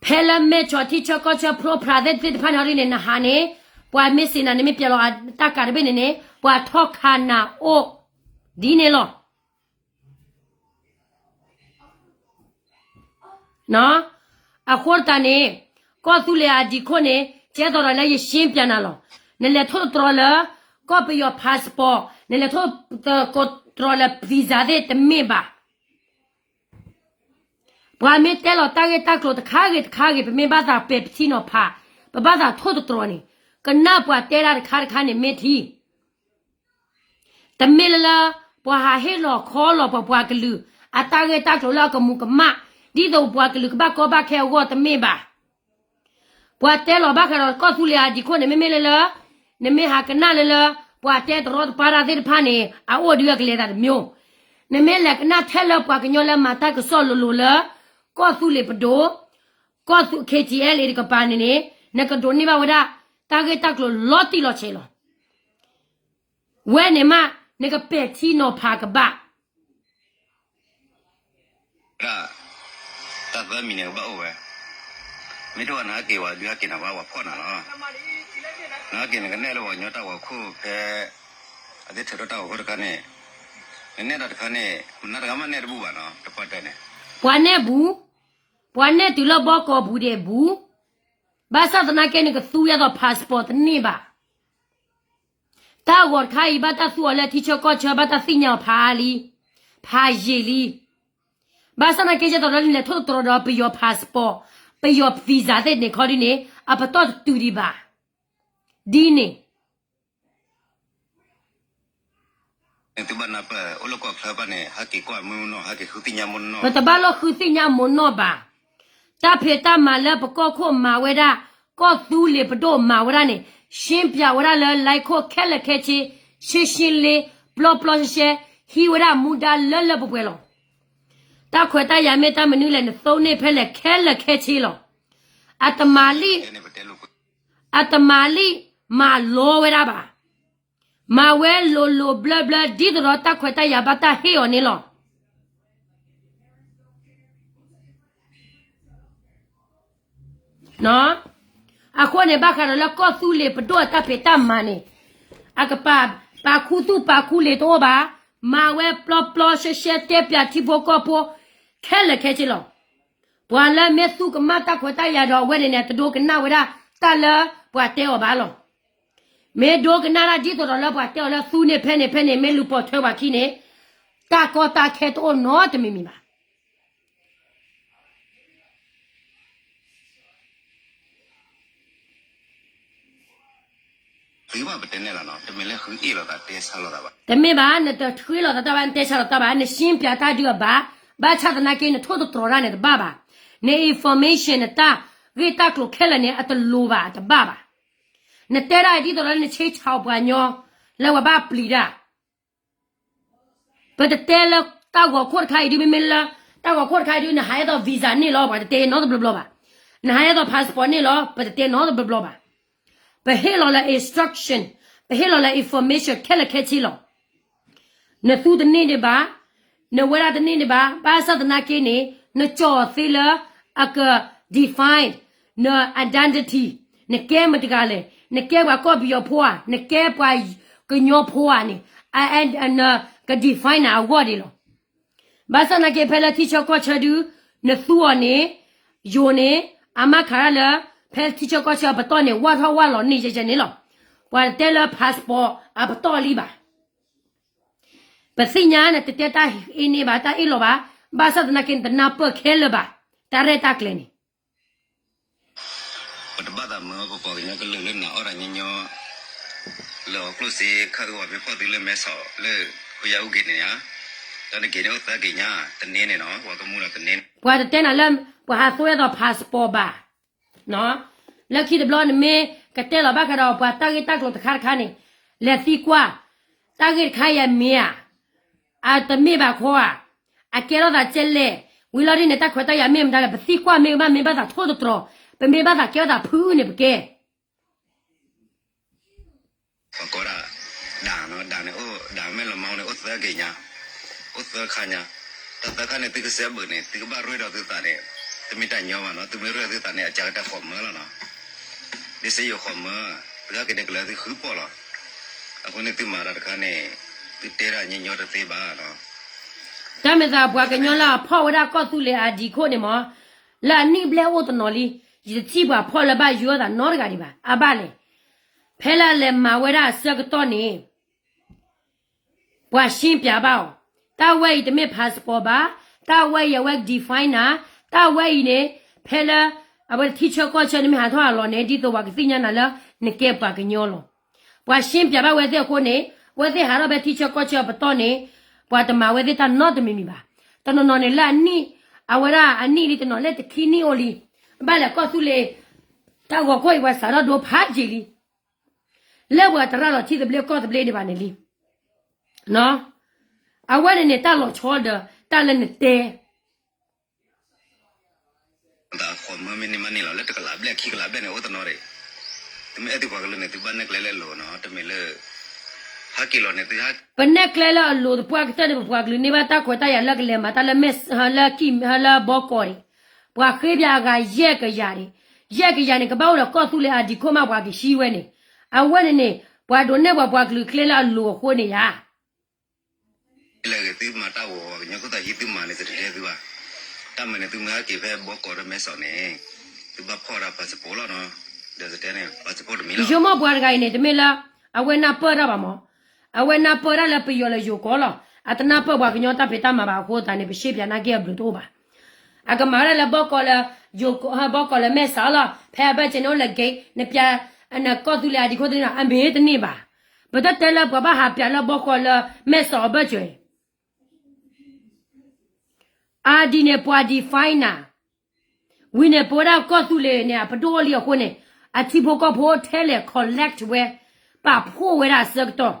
ဖဲလၢမဲဆီးထံဆၢကီၢ်ဆၢ ဖျိဖျါသ့ၣ်တဖၣ်န့ၣ်ဒ်န့ၣ် နဟးန့ၣ် ပှၤမ့ၢ်စံးနၤန့ၣ် မ့ၢ်ပျဲလီၤတၢ်ကးတဘ့ၣ်န့ၣ်န့ၣ် ပှၤထီၣ်ခးနၤအိၣ် ဒ်န့ၣ်လီၤ. အဃိသတးန့ၣ် ကီၢ်သူလ့ၤအဒံခိၣ်န့ၣ် ကဲသိးဒီးလၢယရှင်းပြနၤလီၤ. နလဲၤထိၣ်သတြီၤလၢ ကီၢ်ပယီၤ passport, နလဲၤထိၣ်သတြီၤလၢ visa သ့ၣ်တမ့ၢ်ဘၣ်. ပှၤမ့ၢ်တဲလီၤတၢ်ဂ့ၢ်တၢ်ကျိၤတခါဂ့ၤတခါဂ့ၤ ပမ့ၢ်ဘၣ်သးပဲာ်ပထံနီၤဖး, ပဘၣ်သးထိၣ်သတြီၤန့ၣ် ကနၣ်ပှၤတဲဒၣ်တခါတခါန့ၣ်မ့ၢ်ထံ တမ့ၢ်လၢလၢ ပှၤဟးဟ့ၣ်လီၤခီလီၤပှၤပှၤကလုာ် အတၢ်ဂ့ၢ်တၢ်ကျိၤလၢအကမူးကမၣ် ဒ်သိးပှၤကလုာ်ကဘၣ်ကီဘၣ်ခဲအဂီၢ်တမ့ၢ်ဘၣ်. ပှၤတဲလီၤဘၣ်ဃးဒီးကီၢ်သူလ့ၤအဒံခိၣ်န့ၣ် မ့မ့ၢ်လၢလၢ နမ့ၢ်ဟးကနၣ်လၢလၢ ပှၤတဲတရီတပါတၢ်သ့ၣ်တဖၣ်န့ၣ် အအိၣ်ဒုးအကလဲၤသးတမျိုး, နမ့ၢ်လဲၤကနၣ်ထဲလၢပှၤကညီလၢမၤတၢ်ကစီၣ်လိၤလိၤလၢ ကီၢ်သူလ့ၤပဒိၣ် ကီၢ်သူ K T L A တကပၤန့ၣ်န့ၣ် နကဒိးန့ၢ်ဘၣ်ဝဲဒၣ် တၢ်ဂ့ၢ်တၢ်ကျိၤလီၤတံၢ်လီၤဆဲးလီၤ. ဝဲန့ၣ်မး နကပဲာ်ထံနီၤဖးကဘၣ် ဒၣ် တၢ်သၢမံၤန့ၣ်ကဘၣ်အိၣ်ဝဲ, မ့ၢ်တအိၣ်နဟဲက့ၤဝဲဒုးဟဲက့ၤနၤဘၣ် ပှၤဖီၣ်နၤလီၤ. နဟဲက့ၤနကနဲၣ်လၢပှၤကညီတၢ်ဂီၤခိၣ်ဖဲ အသ့ၣ်ထဲးထီၣ်တၢ်ဂီၤခိၣ်တခါန့ၣ်, နနဲၣ်တၢ်တခါန့ၣ် မနုၤတဂၤမးနဲၣ်တဘူၣ်ဘၣ်နီၤ တပှၢ်တဲန့ၣ်, ပှၤနဲၣ်ဘူး, ပှၤနဲၣ်တုၤလၢဘီကီးဘူးဒဲးဘူး, ဘၣ်ဆၣ်သနာ်က့န့ၣ် ကသူဝဲသိး passport တန့ၢ်ဘၣ်. တၢ်ဂီၤတခါအံၤ ဘၣ်တၢ်သူအီၤလၢထံဆၢကီၢ်ဆၢ ဘၣ်တၢ်သ့ၣ်ညါအီၤဖးလံ, ဖးယံာ်လံ. ဘၣ်ဆၣ်သနာ်က့ ယဲသိးဒီးနလဲၤထိၣ်သတြီၤဒီးပယီၤ passport, ပယီၤ visa သ့ၣ်န့ၣ်ခီဒ်န့ၣ် အပတီၢ်တတုၤဒံးဘၣ်. ဒ်န့ၣ် သုဘၣ်နၢ်ပၢၢ် အိၣ်လၢကီၢ်ချၢဘၣ်န့ၣ် ဟဲက့ၤကွၢ်မူနီၢ် ဟဲက့ၤဃုသ့ၣ်ညါမူနီၢ်, ပတဘၣ်လိၣ်ဃုသ့ၣ်ညါမူနီၢ်ဘၣ်. တၢ်ဖံးတၢ်မၤလၢပကီၢ်ခိၣ်မၤဝဲဒၣ်, ကီၢ်သူလ့ၤပဒိၣ်မၤဝဲဒၣ်န့ၣ် ရှင်းပြဝဲဒၣ်လၢ လိုင်းခိၣ်ခဲလၢာ်ခဲဆ့, ရှင်းရှင်းလင်း, ပျီပျီရှဲရှဲ, ဟံးဝဲဒၣ်မူဒါလၢလၢပှဲၤပှဲၤလီၤ. တၢ်ခွဲးတၢ်ယာ်မ့ၢ်တၢ်မနုၤလဲၣ် နသိးန့ၢ်ဖဲလဲၣ်ခဲလၢာ်ခဲဆ့လီၤ. အတမၤလံ, အတမၤလံ, မၤလီၤဝဲဒၣ်ဘၣ်. မၤဝဲလိၤလိၤဘျၢဘျၢ ဒ်သိးဒီးတၢ်ခွဲးတၢ်ယာ်ဘၣ်တၢ်ဟ့ၣ်အီၤန့ၣ်လီၤ. အဃိန့ၣ် ဘၣ်ဃးဒီးလၢကီၢ်သူလ့ၤပဒိၣ်အတၢ်ဖံးတၢ်မၤန့ၣ်, အကပာ်ပာ်ခူသူၣ်ပာ်ခူလံာ်တအိၣ်ဘၣ်, မၤဝဲပျီပျီရှဲရှဲ တဲပၠးထံဖိကီၢ်ဖိ ခဲလၢာ်ခဲဆ့လီၤ. ပှၤလၢမ့ၢ်သူကမၣ်တၢ်ခွဲးတၢ်ယာ်ဒီးအဝဲန့ၣ်န့ၣ် တဒိကနၣ်ဝဲဒၣ်တၢ်လၢပှၤတဲအီၤဘၣ်လီၤ. မ့ၢ်ဒိကနၣ်တၢ်ဒ်သိးဒီးလၢပှၤတဲအီၤလၢသူန့ၣ်ဖဲန့ၣ်ဖဲန့ၣ် မ့ၢ်လူၤပိာ်ထွဲပှၤခံန့ၣ် တၢ်ကီတၢ်ခဲတအိၣ်နီတမံၤမံၤဘၣ်. တမ့ၢ်ဘၣ် နတဃ့လီၤသးတၢ်ဘၣ် နတဲဆါလီၤတၢ်ဘၣ် နရှင်းပြတၢ်ဒုးအဘၣ်, ဘၣ်ဆၣ်သနာ်က့ နထိၣ်သတြီၤတၢ်န့ၣ်တဘၣ်ဘၣ်, န information နတၢ်ဂ့ၢ်တၢ်ကျိၤခဲလၢာ်န့ၣ် အတလိၤဘၣ် အတဘၣ်ဘၣ်. နတဲဒၣ်ဒ်သိးဒီးလၢနဆ့ဆါအီၤပှၤကညီ လၢပှၤဘၣ်ပျံၤတၢ် ပတတဲလၢတၢ်ဂီၤခိၣ်တခါအံၤဒုး မ့မ့ၢ်လၢ တၢ်ဂီၤခိၣ်တခါအံၤဒုး နဟးအသီ visa န့ၣ်လီၤ ပှၤတတဲနီတဘျီဘျီဘၣ်. နဟးအသီ passport န့ၣ်လီၤ ပတတဲနီတဘျီဘျီဘၣ်. ပဟ့ၣ်လီၤလၢ instruction, ပဟ့ၣ်လီၤလၢ information ခဲလၢာ်ခဲဆ့လီၤ. နသူတန့ၢ်ဒံးဘၣ်, နဝဲဒၣ်တန့ၢ်ဒံးဘၣ်, ဘၣ်ဆၣ်သနာ်က့န့ၣ် နကၠီၣ်သ့လၢ အက define န identity, နကဲမတၤတဂၤလဲၣ်, နကဲပှၤကီၢ်ပယီၤဖိဧါ, နကဲပှၤကညီဖိဧါန့ၣ်, နက define နၤအဂီၢ်ဒံးလီၤ. ဘၣ်ဆၣ်သနာ်က့ ဖဲလၢထံဆၢကီၢ်ဆၢဒုး နသူအီၤန့ၣ်, ယိၤန့ၣ် အမၤခးတၢ်လၢ ဖဲထံဆၢကီၢ်ဆၢအပတီၢ်န့ၣ် ဝၢ်ထီၣ်ဝၢ်လီၤန့ၢ်ယဲယဲန့ၣ်လီၤ. ပှၤတတဲလၢ passport အပတီၢ်လံဘၣ်. ပသ့ၣ်ညါနတတဲတၢ်အ့န့ၢ်ဘၣ် တၢ်အ့ၣ်လိာ်ဘၣ်, ဘၣ်ဆၣ်သနာ်က့ နတနၢ်ပၢၢ်ခဲလၢာ်ဘၣ်, တၢ်ရဲၣ်တၢ်ကျဲၤန့ၣ် ပတဘၣ်သးမၢပပှၤကညီကလုာ်လၢနၤအီၣ်တၢ်ညီညီ လၢဟီၣ်ကျိၣ်စ့ခၢၣ်အဝဲဖဲဖီၣ်သုလၢမဲဆီးလၢ ခိယါအူက့ၤန့ၣ်ဧါ, တၢ်တက့ၤန့ၣ်အိၣ်သၢက့ၤညါ, တန့ၢ်န့ၣ်နီၤ ပှၤကမူဒီးတန့ၢ်န့ၣ် ပှၤတတဲနၤလၢ ပှၤဟးသူဝဲဒၣ် passport ဘၣ် လၢခံတဘျီနမ့ၢ်ကတဲလီၤဘၣ်ဃးဒီးပှၤတၢ်ဂ့ၢ်တၢ်ကျိၤတခါတခါန့ၣ်, လဲၤသံကွၢ်, တၢ်ဂ့ၢ်တခါအံၤအမ့ၢ်ဧါ, အတမ့ၢ်ဘၣ်ခီဧါ, အကဲထီၣ်သးကဲလဲၣ်, ဝံၤလီၤဒ်န့ၣ် တၢ်ခွဲးတၢ်ယာ်မ့ၢ်မတၤလဲၣ် ပသံကွၢ်မ့ၢ်ကဘၣ် မ့ၢ်ဘၣ်သးထိၣ်သတြီၤ, ပမ့ၢ်ဘၣ်သးကဲထီၣ်သးဖုအုၣ်န့ၣ် ပကဲ ပကိးဒၣ် ဒၣ်နီၤ ဒၣ်န့ၣ်အိၣ် ဒၣ်မဲၢ်လမီန့ၣ် အိၣ်သၢက့ၤညါ, အိၣ်သၢခါညါ, တၢ်သၢခါန့ၣ် သုကစဲးဘၢၣ်န့ၣ် သုကဘၣ်ရ့ဒီးသုသးန့ၣ်, တမ့ၢ်တၢ်ညီဘၣ်နီၤ, သုမ့ၢ်ရ့ဒီးသုသးန့ၣ် အကကတၢၢ်ဃီၣ်မၢလီၤနီၤ, ဒ်စ့ယိၤဃီၣ်မၢ, သုဟဲက့ၤန့ၣ်ကလၢသုဃုပီၣ်လီၤ, အဃိန့ၣ်သုမၤတၢ်တခါန့ၣ်, သုတဲဒၣ်ညီညီတသ့ဘၣ်နီၤ. တၢ်မ့ၢ်သးပှၤကညီလၢအဖီၣ်ဝဲဒၣ်ကီၢ်သူလ့ၤအဒံးခိၣ်န့ၣ်မး, လၢအနံၣ်ဘျဲၣ်အိၣ်တနီၤလံ, ယတထံၣ်ပှၤဖီၣ်လၢဘၣ်ယိၤအသးနီတဂၤဒံးဘၣ်, အဘၣ်လဲၣ် ဖဲလၢအလဲၤမၤဝဲဒၣ်အဆၢကတီၢ်န့ၣ်, ပှၤရှင်းပြဘၣ်အီၤ, တၢ်ဝဲအံၤတမ့ၢ် passport ဘၣ်, တၢ်ဝဲအံၤအဝဲ define နၤ, တၢ်ဝဲအံၤန့ၣ်, ဖဲလၢ အဝဲထံဆၢကီၢ်ဆၢနမ့ၢ်ဟးထီၣ်အလီၢ်န့ၣ် ဒ်သိးပှၤကသ့ၣ်ညါနၤလၢ နကဲပှၤကညီလီၤ. ပှၤရှင်းပြဘၣ်ဝဲသ့ၣ်အဃိန့ၣ်, အဝဲသ့ၣ်ဟးထီၣ်ဖဲထံဆၢကီၢ်ဆၢအပတီၢ်န့ၣ်, ပှၤတမၤဝဲသ့ၣ်တၢ်နီတမံၤမံၤဘၣ်. တနီၤနီၤန့ၣ်လၢအနံၣ်, အဝဲဒၣ်အနံၣ်လံတနီၤလၢတခံနံၣ်အိၣ်လံ, ဘၣ်လဲၣ်ကီၢ်သူလ့ၤ တၢ်ဂီၤခိၣ်အံၤပှၤစးထီၣ်ဒိဖးယံာ်လံ လၢပှၤတရၢ်လီၤထံသဘျ့ကီၢ်သဘျ့ဒံးဘၣ်န့ၣ်လံ. အဝဲန့ၣ်န့ၣ် တၢ်လီၤဆီဒီး တၢ်လၢနတဲ ဃီၣ်မၢမ့ၢ်န့ၢ်မးန့ၣ်လီၤ လၢတကလးဘျဲၣ်ခံကလးဘျဲၣ်န့ၣ် အိၣ်တနီၤရံၣ်, သုမ့ၢ်အဲၣ်သုပှၤကလုာ်န့ၣ် သုဘၣ်နဲၣ်ကျဲလၢအလိၤနီၤ, တမ့ၢ်လၢ ဟးက့ၤလီၤန့ၣ် သုဟး ပနဲၣ်ကျဲလၢအလိၤသပှၢ်ကတၢၢ်န့ၣ် ပပှၤကလုာ်န့ၢ်ဘၣ်တၢ်ခွဲးတၢ်ယာ်လၢကလဲၤမၤတၢ်လၢမဲာ် လၢကံၢ် လၢဘီကီးန့ၣ်, ပှၤဃ့ပၠးအဂၤယဲၢ်ကယၤန့ၣ်, ယဲၢ်ကယၤန့ၣ် ကဘၣ်အိၣ်ဒီးကီၢ်သူလ့ၤအဒံးခိၣ်မး ပှၤကဟံးဝဲန့ၣ်, အဝဲန့ၣ်န့ၣ် ပှၤဒိးနဲၣ်ပှၤပှၤကလုာ်ကျဲလၢအလိၤအဃိန့ၣ်ယါ လၢဂ့ၤသုမၤတၢ်ဂီၤ ပှၤကညီခိၣ်သးဟံးသုမၤန့ၣ် တတဲသုဘၣ်, တၢ်မၤန့ၣ် သုမ့ၢ်ဟဲက့ၤဖဲဘီကီးဒီးမဲာ်စီၤန့ၣ်, သုဘၣ်ဖီၣ်ဒၣ် passport လီၤနီၤ, ဒီးတတဲန့ၣ် passport တမံၤလီၤ. ယဆိကမိၣ်ပှၤတဂၤအံၤန့ၣ် တမ့ၢ်လၢ အဝဲနၢ်ပၢၢ်တၢ်ဘၣ်မး, အဝဲနၢ်ပၢၢ်တၢ်လၢပယီၤလၢယိၤကီၢ်လီၤ, အတနၢ်ပၢၢ်ပှၤကညီတၢ်ဖံးတၢ်မၤဘၣ်အဃိသတးန့ၣ် ပရှဲပၠးနာ်က့အဘျုးတအိၣ်ဘၣ်. အကမၤဝဲဒၣ်လၢဘီကီးလၢ ယိၤကီၢ် ဘီကီးလၢမဲာ်စီၤလီၤ, ဖဲအဘၢၣ်စၢၤန့ၣ်အိၣ်လၢ gate နပၠး နကီၢ်သူလ့ၤအဒံးခိၣ်တန့ၢ်နီၤ အမ့ၢ်တန့ၢ်ဘၣ်. ပတတဲလၢပှၤဘၣ်ဟးပၠးလၢဘီကီးလၢမဲာ်စီၤအဘၢၣ်စၢၤ အဒံးန့ၣ် ပှၤ define နၤ, ဝံၤန့ၣ် ပဝဲဒၣ်ကီၢ်သူလ့ၤန့ၣ် အပဒိၣ်လံအဃိန့ၣ်, အထံဖိကီၢ်ဖိထဲလဲၣ် collect ဝဲ, ပာ်ဖှိၣ်ဝဲဒၣ်အဆၢကတီၢ်,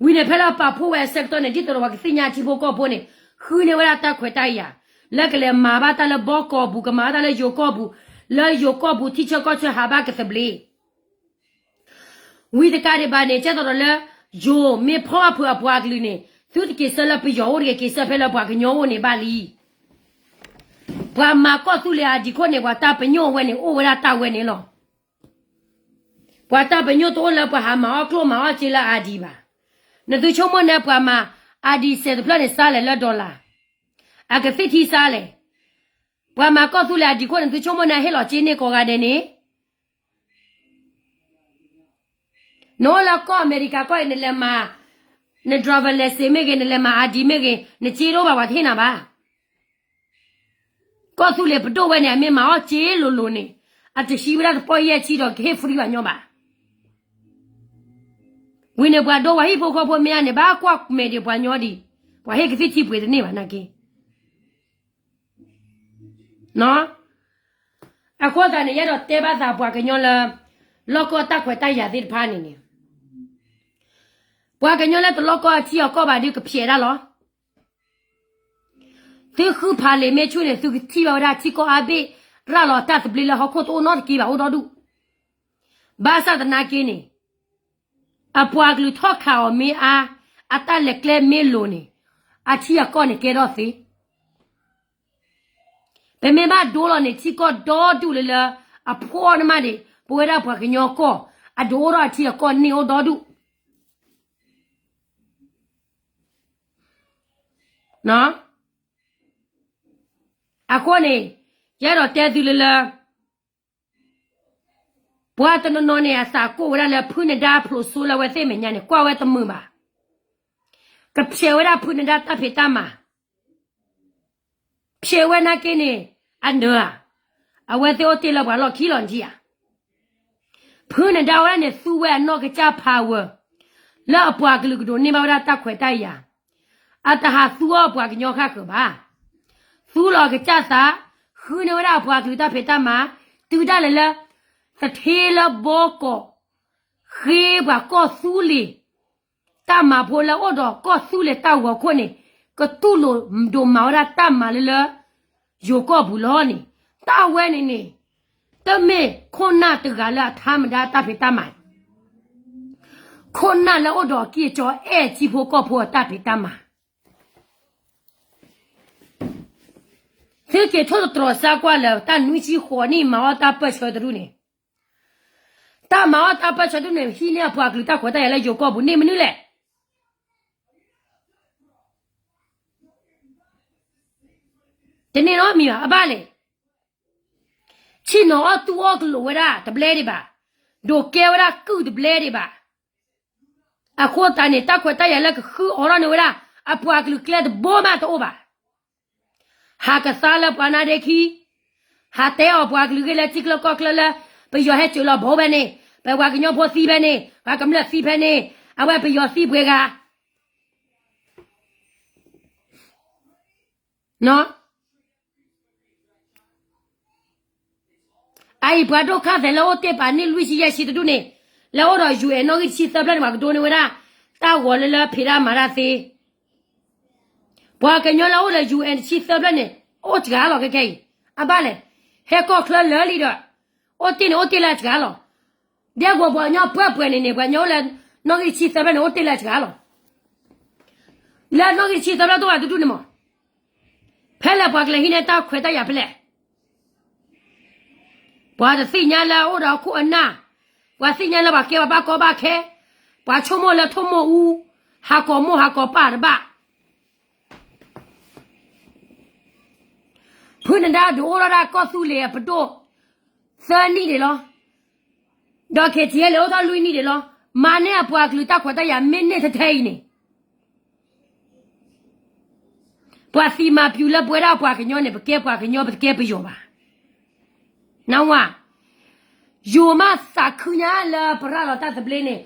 ဝံၤန့ၣ် ဖဲလၢပာ်ဖှိၣ်ဝဲအဆၢကတီၢ်န့ၣ် ဒ်သိးဒီးပှၤကသ့ၣ်ညါထံဖိကီၢ်ဖိန့ၣ်, ဃုန့ၢ်ဝဲဒၣ်တၢ်ခွဲးတၢ်ယာ်, လၢကလဲၤမၤဘၣ်တၢ်လၢဘီကီးပူၤ, ကမၤဘၣ်တၢ်လၢယိၤကီၢ်ပူၤ, လၢယိၤကီၢ်ပူၤထံဆၢကီၢ်ဆၢဟးဘၣ်ကသဘျ့ ဝံၤတကးဒံးဘၣ်န့ၣ် ကဲသိးဒီးလၢ ယိၤမ့ၢ်ဖီၣ်ဘၣ်ဖုးအပှၤကလုာ်န့ၣ်, သုတက့ၤဆၢလၢပယီၤအိၣ်တဂ့ၤ, က့ၤဆၢဖဲလၢပှၤကညီအိၣ်န့ၣ်ဘၣ်လံ. ပှၤမၤကီၢ်သူလ့ၤအဒံးခိၣ်န့ၣ် ပှၤတၢ်ပညိၣ်ဝဲန့ၣ် အိၣ်ဝဲဒၣ်တၢ်ဝဲန့ၣ်လီၤ. ပှၤတၢ်ပညိၣ်တအိၣ်လၢပှၤဟးမၤအီၣ်ကျိၣ်မၤအီၣ်စ့လၢအဒံးဘၣ်. နသုဆိကမိၣ်န့ၣ် ပှၤမၤအဒံးစဲးတဖျၢၣ်န့ၣ်စါလဲၣ်လၢ dollar, အကသ့ၣ်ထံစါလဲၣ်. ပှၤမၤကီၢ်သူလ့ၤအဒံးခိၣ်န့ၣ် သုဆိကမိၣ်န့ၣ် ဟ့ၣ်လီၤစ့န့ၢ်ကိးဂၤဒဲးန့ၣ် နအိၣ်လၢကီၢ်အမဲရကၤကီၢ်အံၤ နလဲၤမၤ န driver license မ့ၢ်ဂ့ၤ, နလဲၤမၤ ID မ့ၢ်ဂ့ၤ, နစ့တအိၣ်ဘၣ် ပှၤတဟ့ၣ်နၤဘၣ်. ကီၢ်သူလ့ၤပဒိၣ်ဝဲန့ၣ် အမ့ၢ်မၤအီၣ်စ့လိၤလိၤန့ၣ် အတဟံးဝဲဒၣ်တပီၢ်ယဲၢ်ဆံဒီး ကဟ့ၣ် free ပှၤညီဘၣ်. ဝံၤန့ၣ်ပှၤဒိပှၤဟံၣ်ဖိဃီဖိမ့ၢ်ဧါန့ၣ် ဘၣ်ကွၢ်မဲာ်ဒံးပှၤညီဒံး, ပှၤဟ့ၣ်ကသံၣ်ထံပှ့ၤတန့ၢ်ဘၣ်နာ်က့. အဃိသတးန့ၣ် ယအဲၣ်ဒိးတဲဘၣ်သးပှၤကညီလၢ လီၢ်ကီၢ်တၢ်ခွဲးတၢ်ယာ်သ့ၣ်တဖၣ်န့ၣ်န့ၣ်, ပှၤကညီလၢတလီၢ်ကီၢ်အထံအကီၢ်ဘၣ်ဒုးကဖျဲးဒၣ်လီၤ. သုဃုဖးလံာ်မ့ၢ်ဆူၣ်န့ၣ် သုကထံၣ်ဘၣ်ဝဲဒၣ်ထံကီၢ်အါဘ့ၣ် ရၤလီၤတၢ်သဘျ့လၢဟီၣ်ခိၣ်တအိၣ်နီတက့ဘၣ် အိၣ်ဒီဒူၣ်. ဘၣ်ဆၣ်သနာ်က့န့ၣ် အပှၤကလုာ်ထီၣ်ခးအီၤမ့ၢ်အါ, အတၢ်လဲၤကျဲမ့ၢ်လိၤန့ၣ် အထံအကီၢ်န့ၣ်ကဲထီၣ်သ့. ပမ့ၢ်ဘၣ်ဒိလီၤန့ၣ် ထံကီၢ်ဒီဒူၣ်လၢလၢ အဖှီၣ်န့ၣ်မးန့ၣ် ပဝဲဒၣ်ပှၤကညီကီၢ် အဒိၣ်အိၣ်ထီၣ်အထံအကီၢ်န့ၢ်အိၣ်ဒီဒူၣ်. အဃိန့ၣ် ယအဲၣ်ဒိးတဲသုလၢလၢ ပှၤတနီၤနီၤန့ၣ် အသးကိၢ်ဝဲဒၣ်လၢဖုနဒါဖျိးစိလၢအဝဲသ့ၣ်မဲာ်ညါန့ၣ် ကွၢ်ဝဲတမုာ်ဘၣ်. ကဖျဲးဝဲဒၣ်ဖုနဒါတၢ်ဖံးတၢ်မၤ ဖျဲးဝဲနာ်က့န့ၣ် အနၢၤဧါ, အဝဲသ့ၣ်အိၣ်တ့ၢ်လၢပှၤလီၢ်ခံလီၤနထံၣ်ဧါ. ဖုနဒါဝဲဒၣ်န့ၣ် သူဝဲအနီၢ်ကစၢ် power လၢအပှၤကလုာ်ကဒိးန့ၢ်ဘၣ်ဝဲဒၣ်တၢ်ခွဲးတၢ်ယာ်, အတဟးသူအီၣ်ပှၤကညီဃၣ်ဃၢၤဘၣ်. သူလီၤကစၢ်သး, ဃုန့ၢ်ဝဲဒၣ်အပှၤကလုာ်တၢ်ဖံးတၢ်မၤ, တုၤဒၣ်လဲာ်လၢ သထ့လၢဘီကီး ဃ့ပှၤကီၢ်သူလ့ၤ တၢ်မၤဖိလၢအိၣ်ဒီးကီၢ်သူလ့ၤတၢ်ဂီၤခိၣ်န့ၣ် ကတူၢ်လိာ်ဒိးမၤဝဲဒၣ်တၢ်မၤလၢလၢ ယိၤကီၢ်ပူၤလီၤန့ၣ်, တၢ်ဝဲန့ၣ်န့ၣ် တမ့ၢ်ခိၣ်နၢ်တဂၤလၢအထါမတၤတၢ်ဖံးတၢ်မၤ, ခိၣ်နၢ်လၢအိၣ်ဒီးအကံၢ်အစီအဲၣ်ထံဖိကီၢ်ဖိအတၢ်ဖံးတၢ်မၤ. သုက့ၤထိၣ်သတြီၤစါကွၢ်လၢတၢ်နွံဆံဃိးနံၣ်မၤအီၣ်တၢ်ပၢၢ်ဆၢတဒူၣ်န့ၣ်, တၢ်မၤအီၣ်တၢ်ပၢၢ်ဆၢတဒူၣ်န့ၣ် ဟံးန့ၢ်အပှၤကလုာ်တၢ်ခွဲးတၢ်ယာ်လၢယိၤကီၢ်ပူၤန့ၣ်မနုၤလဲၣ်. တန့ၢ်နီတမံၤဘၣ်. အဘၣ်လဲၣ်. ဆ့ၣ်နီၤအီၣ်တူၢ်အီၣ်ကလိာ်ဝဲဒၣ်တဘျဲဒံးဘၣ်, ဒိးကဲဝဲဒၣ်ကုၢ်တဘျဲဒံးဘၣ်. အဃိသတးန့ၣ် တၢ်ခွဲးတၢ်ယာ်လၢကဃုအီၤထီၣ်န့ၢ်ဝဲဒၣ် အပှၤကလုာ်ကျဲတဘိမးတအိၣ်ဘၣ်. ဟးကသါလၢပှၤနါဒ့ခံ, ဟးတဲအီၤပှၤကလုာ်ဂ့ၢ်လၢထံချၢကီၢ်ချၢလၢ ပယီၤဟဲစိာ်လီၤဘိဖဲန့ၣ်, ပပှၤကညီဖိသံဖဲန့ၣ်, ပှၤကမျၢၢ်သံဖဲန့ၣ်, အဝဲပယီၤသံပှဲၤဂၤ အအံၤပှၤဒိၣ်ခါသဲးလၢအိၣ်တ့ၢ်ပာ်န့ၢ်လွံၢ်ဆံယဲၢ်ဆံတဒူၣ်န့ၣ်, လၢအိၣ်ဒီး UN နီၣ်ဂံၢ်တဆံသၢဖျၢၣ်န့ၣ် ပှၤကဒိးန့ၢ်ဝဲဒၣ် တၢ်ဂီၤလၢလၢဖံးတၢ်မၤတၢ်သ့. ပှၤကညီလၢအိၣ်လၢ UN တဆံသၢဖျၢၣ်န့ၣ် အိၣ်စှၤလီၤခဲခဲအံၤ, အဘၣ်လဲၣ်. ဟဲကီၢ်ချၢလၢာ်လံဒီး အိၣ်တ့ၢ်န့ၣ်အိၣ်တ့ၢ်လၢအစှၤလီၤ. ဒ်အဂီၢ်ပှၤကညီပှဲၤပှဲၤန့ၣ်န့ၣ် ပှၤကညီအိၣ်လၢ နီၣ်ဂံၢ်တဆံသၢဖျၢၣ်န့ၣ် အိၣ်တ့ၢ်လၢအစှၤလီၤ. လၢနီၣ်ဂံၢ်တဆံသၢဖျၢၣ်တအိၣ်ဘၣ်တဒူၣ်န့ၣ်မး, ဖဲလဲၣ်ပှၤကလဲၤဟံးန့ၢ်တၢ်ခွဲးတၢ်ယာ်ဖဲလဲၣ်. ပှၤတသ့ၣ်ညါလၢအအိၣ်ဒီးအခိၣ်အနၢ်, ပှၤသ့ၣ်ညါလၢပှၤကဲပှၤဘၣ်ကီဘၣ်ခဲ, ပှၤဆိကမိၣ်လၢထိၣ်မိၢ်အူ, ဟးကိးမိၢ်ဟးကိးပၢ်တဘၣ်. ဖုနဒါဒုးအိၣ်ထီၣ်ဒၣ်ကီၢ်သူလ့ၤအပဒိၣ် သၢနံၣ်ဒံးလီၤ. ဒီး KTLA အိၣ်ထီၣ်လွံၢ်နံၣ်ဒံးလီၤ. မၤန့ၢ်အပှၤကလုာ်တၢ်ခွဲးတၢ်ယာ်မ့ၢ်န့ၢ်ထဲထဲအံၤန့ၣ် ပှၤသံမၤပျူၤလၢပဝဲဒၣ်ပှၤကညီန့ၣ် ပကဲပှၤကညီ ပတကဲပယီၤဘၣ်. နဝၤ, ယိၤမးသးခုညါလၢပရၤလီၤတၢ်သဘျ့န့ၣ်,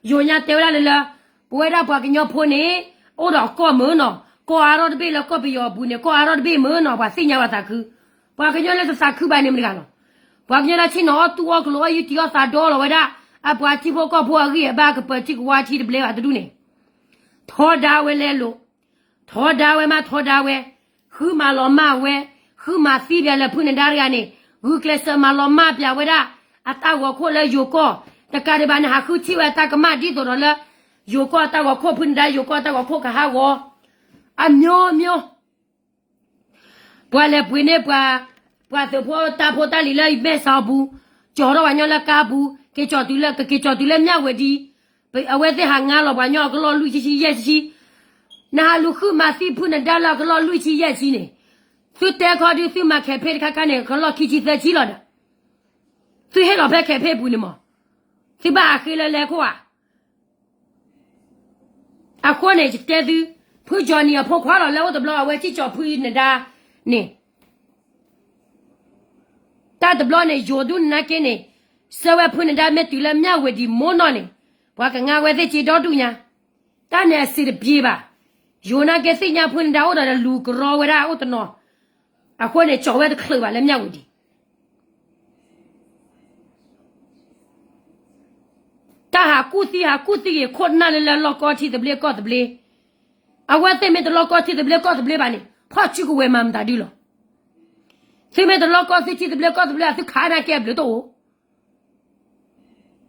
ယိၤညါတဲဝဲဒၣ်လၢလၢ ပဝဲဒၣ်ပှၤကညီဖိန့ၣ် အိၣ်ဒီးကီၢ်မုၢ်နီၤ, ကီၢ်အါထီၣ်တဘ့ၣ်လၢကီၢ်ပယီၤအပူၤန့ၣ် ကီၢ်အါထီၣ်တဘ့ၣ်မုၢ်နီၤ, ပှၤသ့ၣ်ညါပှၤသးခု, ပှၤကညီလၢတသးခုဘၣ်န့ၣ်မတၤတဂၤလီၤ. ပှၤကညီလၢဆ့ၣ်နီၤအီၣ်တူၢ်အီၣ်ကလိာ်အီၣ်ယူၢ်တံၢ်အီၣ်သးဒီလီၤဝဲဒၣ်, အပှၤထံဖိကီၢ်ဖိအဂံၢ်အဘါကပၢၤထံကဝါထံတဘျဲဘၣ်တဒူၣ်န့ၣ် ထီဒါဝဲလဲလိာ်, ထီဒါဝဲမးထီဒါဝဲ, ဃုမၤလီၤမၢ်ဝဲ, ဃုမၤသံပၠးလၢဖုနဒါတဂၤန့ၣ်, ဂုာ်ကျဲးစၢးမၤလီၤမၢ်ပၠးဝဲဒၣ် အတၢ်ဂီၤခိၣ်လၢယိၤကီၢ်, တကးဒံးဘၣ်န့ၣ် ဟးဃုထံၣ်ဝဲအတၢ်ကမၣ်ဒ်သိးဒီးလၢ ယိၤကီၢ်အတၢ်ဂီၤခိၣ် ဖုနဒါယိၤကီၢ်အတၢ်ဂီၤခိၣ်ကဟးဂီၤ, အမျိုးမျိုး ပှၤလဲၤပှ့ၤန့ၢ်ပှၤ, ပှၤသုးဖိတၢ်ဖိတၢ်လံၤလၢမဲၢ်ဆှးအပူၤ, ကၠီၤထီၣ်ပှၤညီလၢကါပူၤ, က့ၤကၠီၤတုၤလၢ ကက့ၤကၠီၤတုၤလၢမၠၣ်ဝတံၤ, အဝဲသ့ၣ်ဟးငါလီၤပှၤညီအကလီၢ်လွံၢ်ဆံဆံယဲၢ်ဆံဆံ, နဟးလူၤဃုမၤသံဖုနဒါလၢအကလီၢ်လွံၢ်ဆံယဲၢ်ဆံန့ၣ်, သုတဲခီဒုးသုမၤ campaign တခါခါန့ၣ် ကလီၢ်ခံဆံသၢဆံလီၤဒီး, သုဟ့ၣ်လီၤဖဲ campaign ပူၤန့ၣ်မး, သုဘၣ်ဟးဃ့လၢလဲၤခိၣ်ဧါ အဃိန့ၣ် ယတဲသု, ဖုကၠီနံၤအဖိခွါလီၤ လၢအိၣ်တဘျီ အဝဲစံၣ်ကၠီၤဖုနဒါန့ၣ်, တၢ်တဘျီန့ၣ် ယိၤဒုနက့န့ၣ်, ဆၢဝဲဖုနဒါမ့ၢ်တုၤလၢမၠၣ်ဝ့ၤဒံးမိၢ်နီၢ်န့ၣ်, ပှၤကငါဝဲသ့ၣ်က့ဒီဒူၣ်ညါ, တၢ်န့ၣ်အစံးတပျ့ၤဘၣ်. ယိၤနက့သ့ၣ်ညါဖုနဒါအိၣ်ဒီးလူၤကရီဝဲဒၣ်အိၣ်တနီၤ, အဃိန့ၣ် ကၠီၤဝဲတချုးဘၣ်လၢမၠၣ်ဝ့ၤဒံး တၢ်ဟးကူၣ်သံဟးကူၣ်သံဂ့ၤ ခိၣ်နၢ်လၢလၢလီၢ်ကီၢ်ထံသဘျ့ကီၢ်သဘျ့, အဝဲသ့ၣ်မ့ၢ်တလီၢ်ကီၢ်ထံသဘျ့ကီၢ်သဘျ့ဘၣ်န့ၣ် ဖီၣ်စုကဝဲၤမၤမတၤဒုလီၤ. သုမ့ၢ်တလီၢ်ကီၢ်ထံသဘျ့ကီၢ်သဘျ့ အသုခးနၤကဲဘျုးတအိၣ်,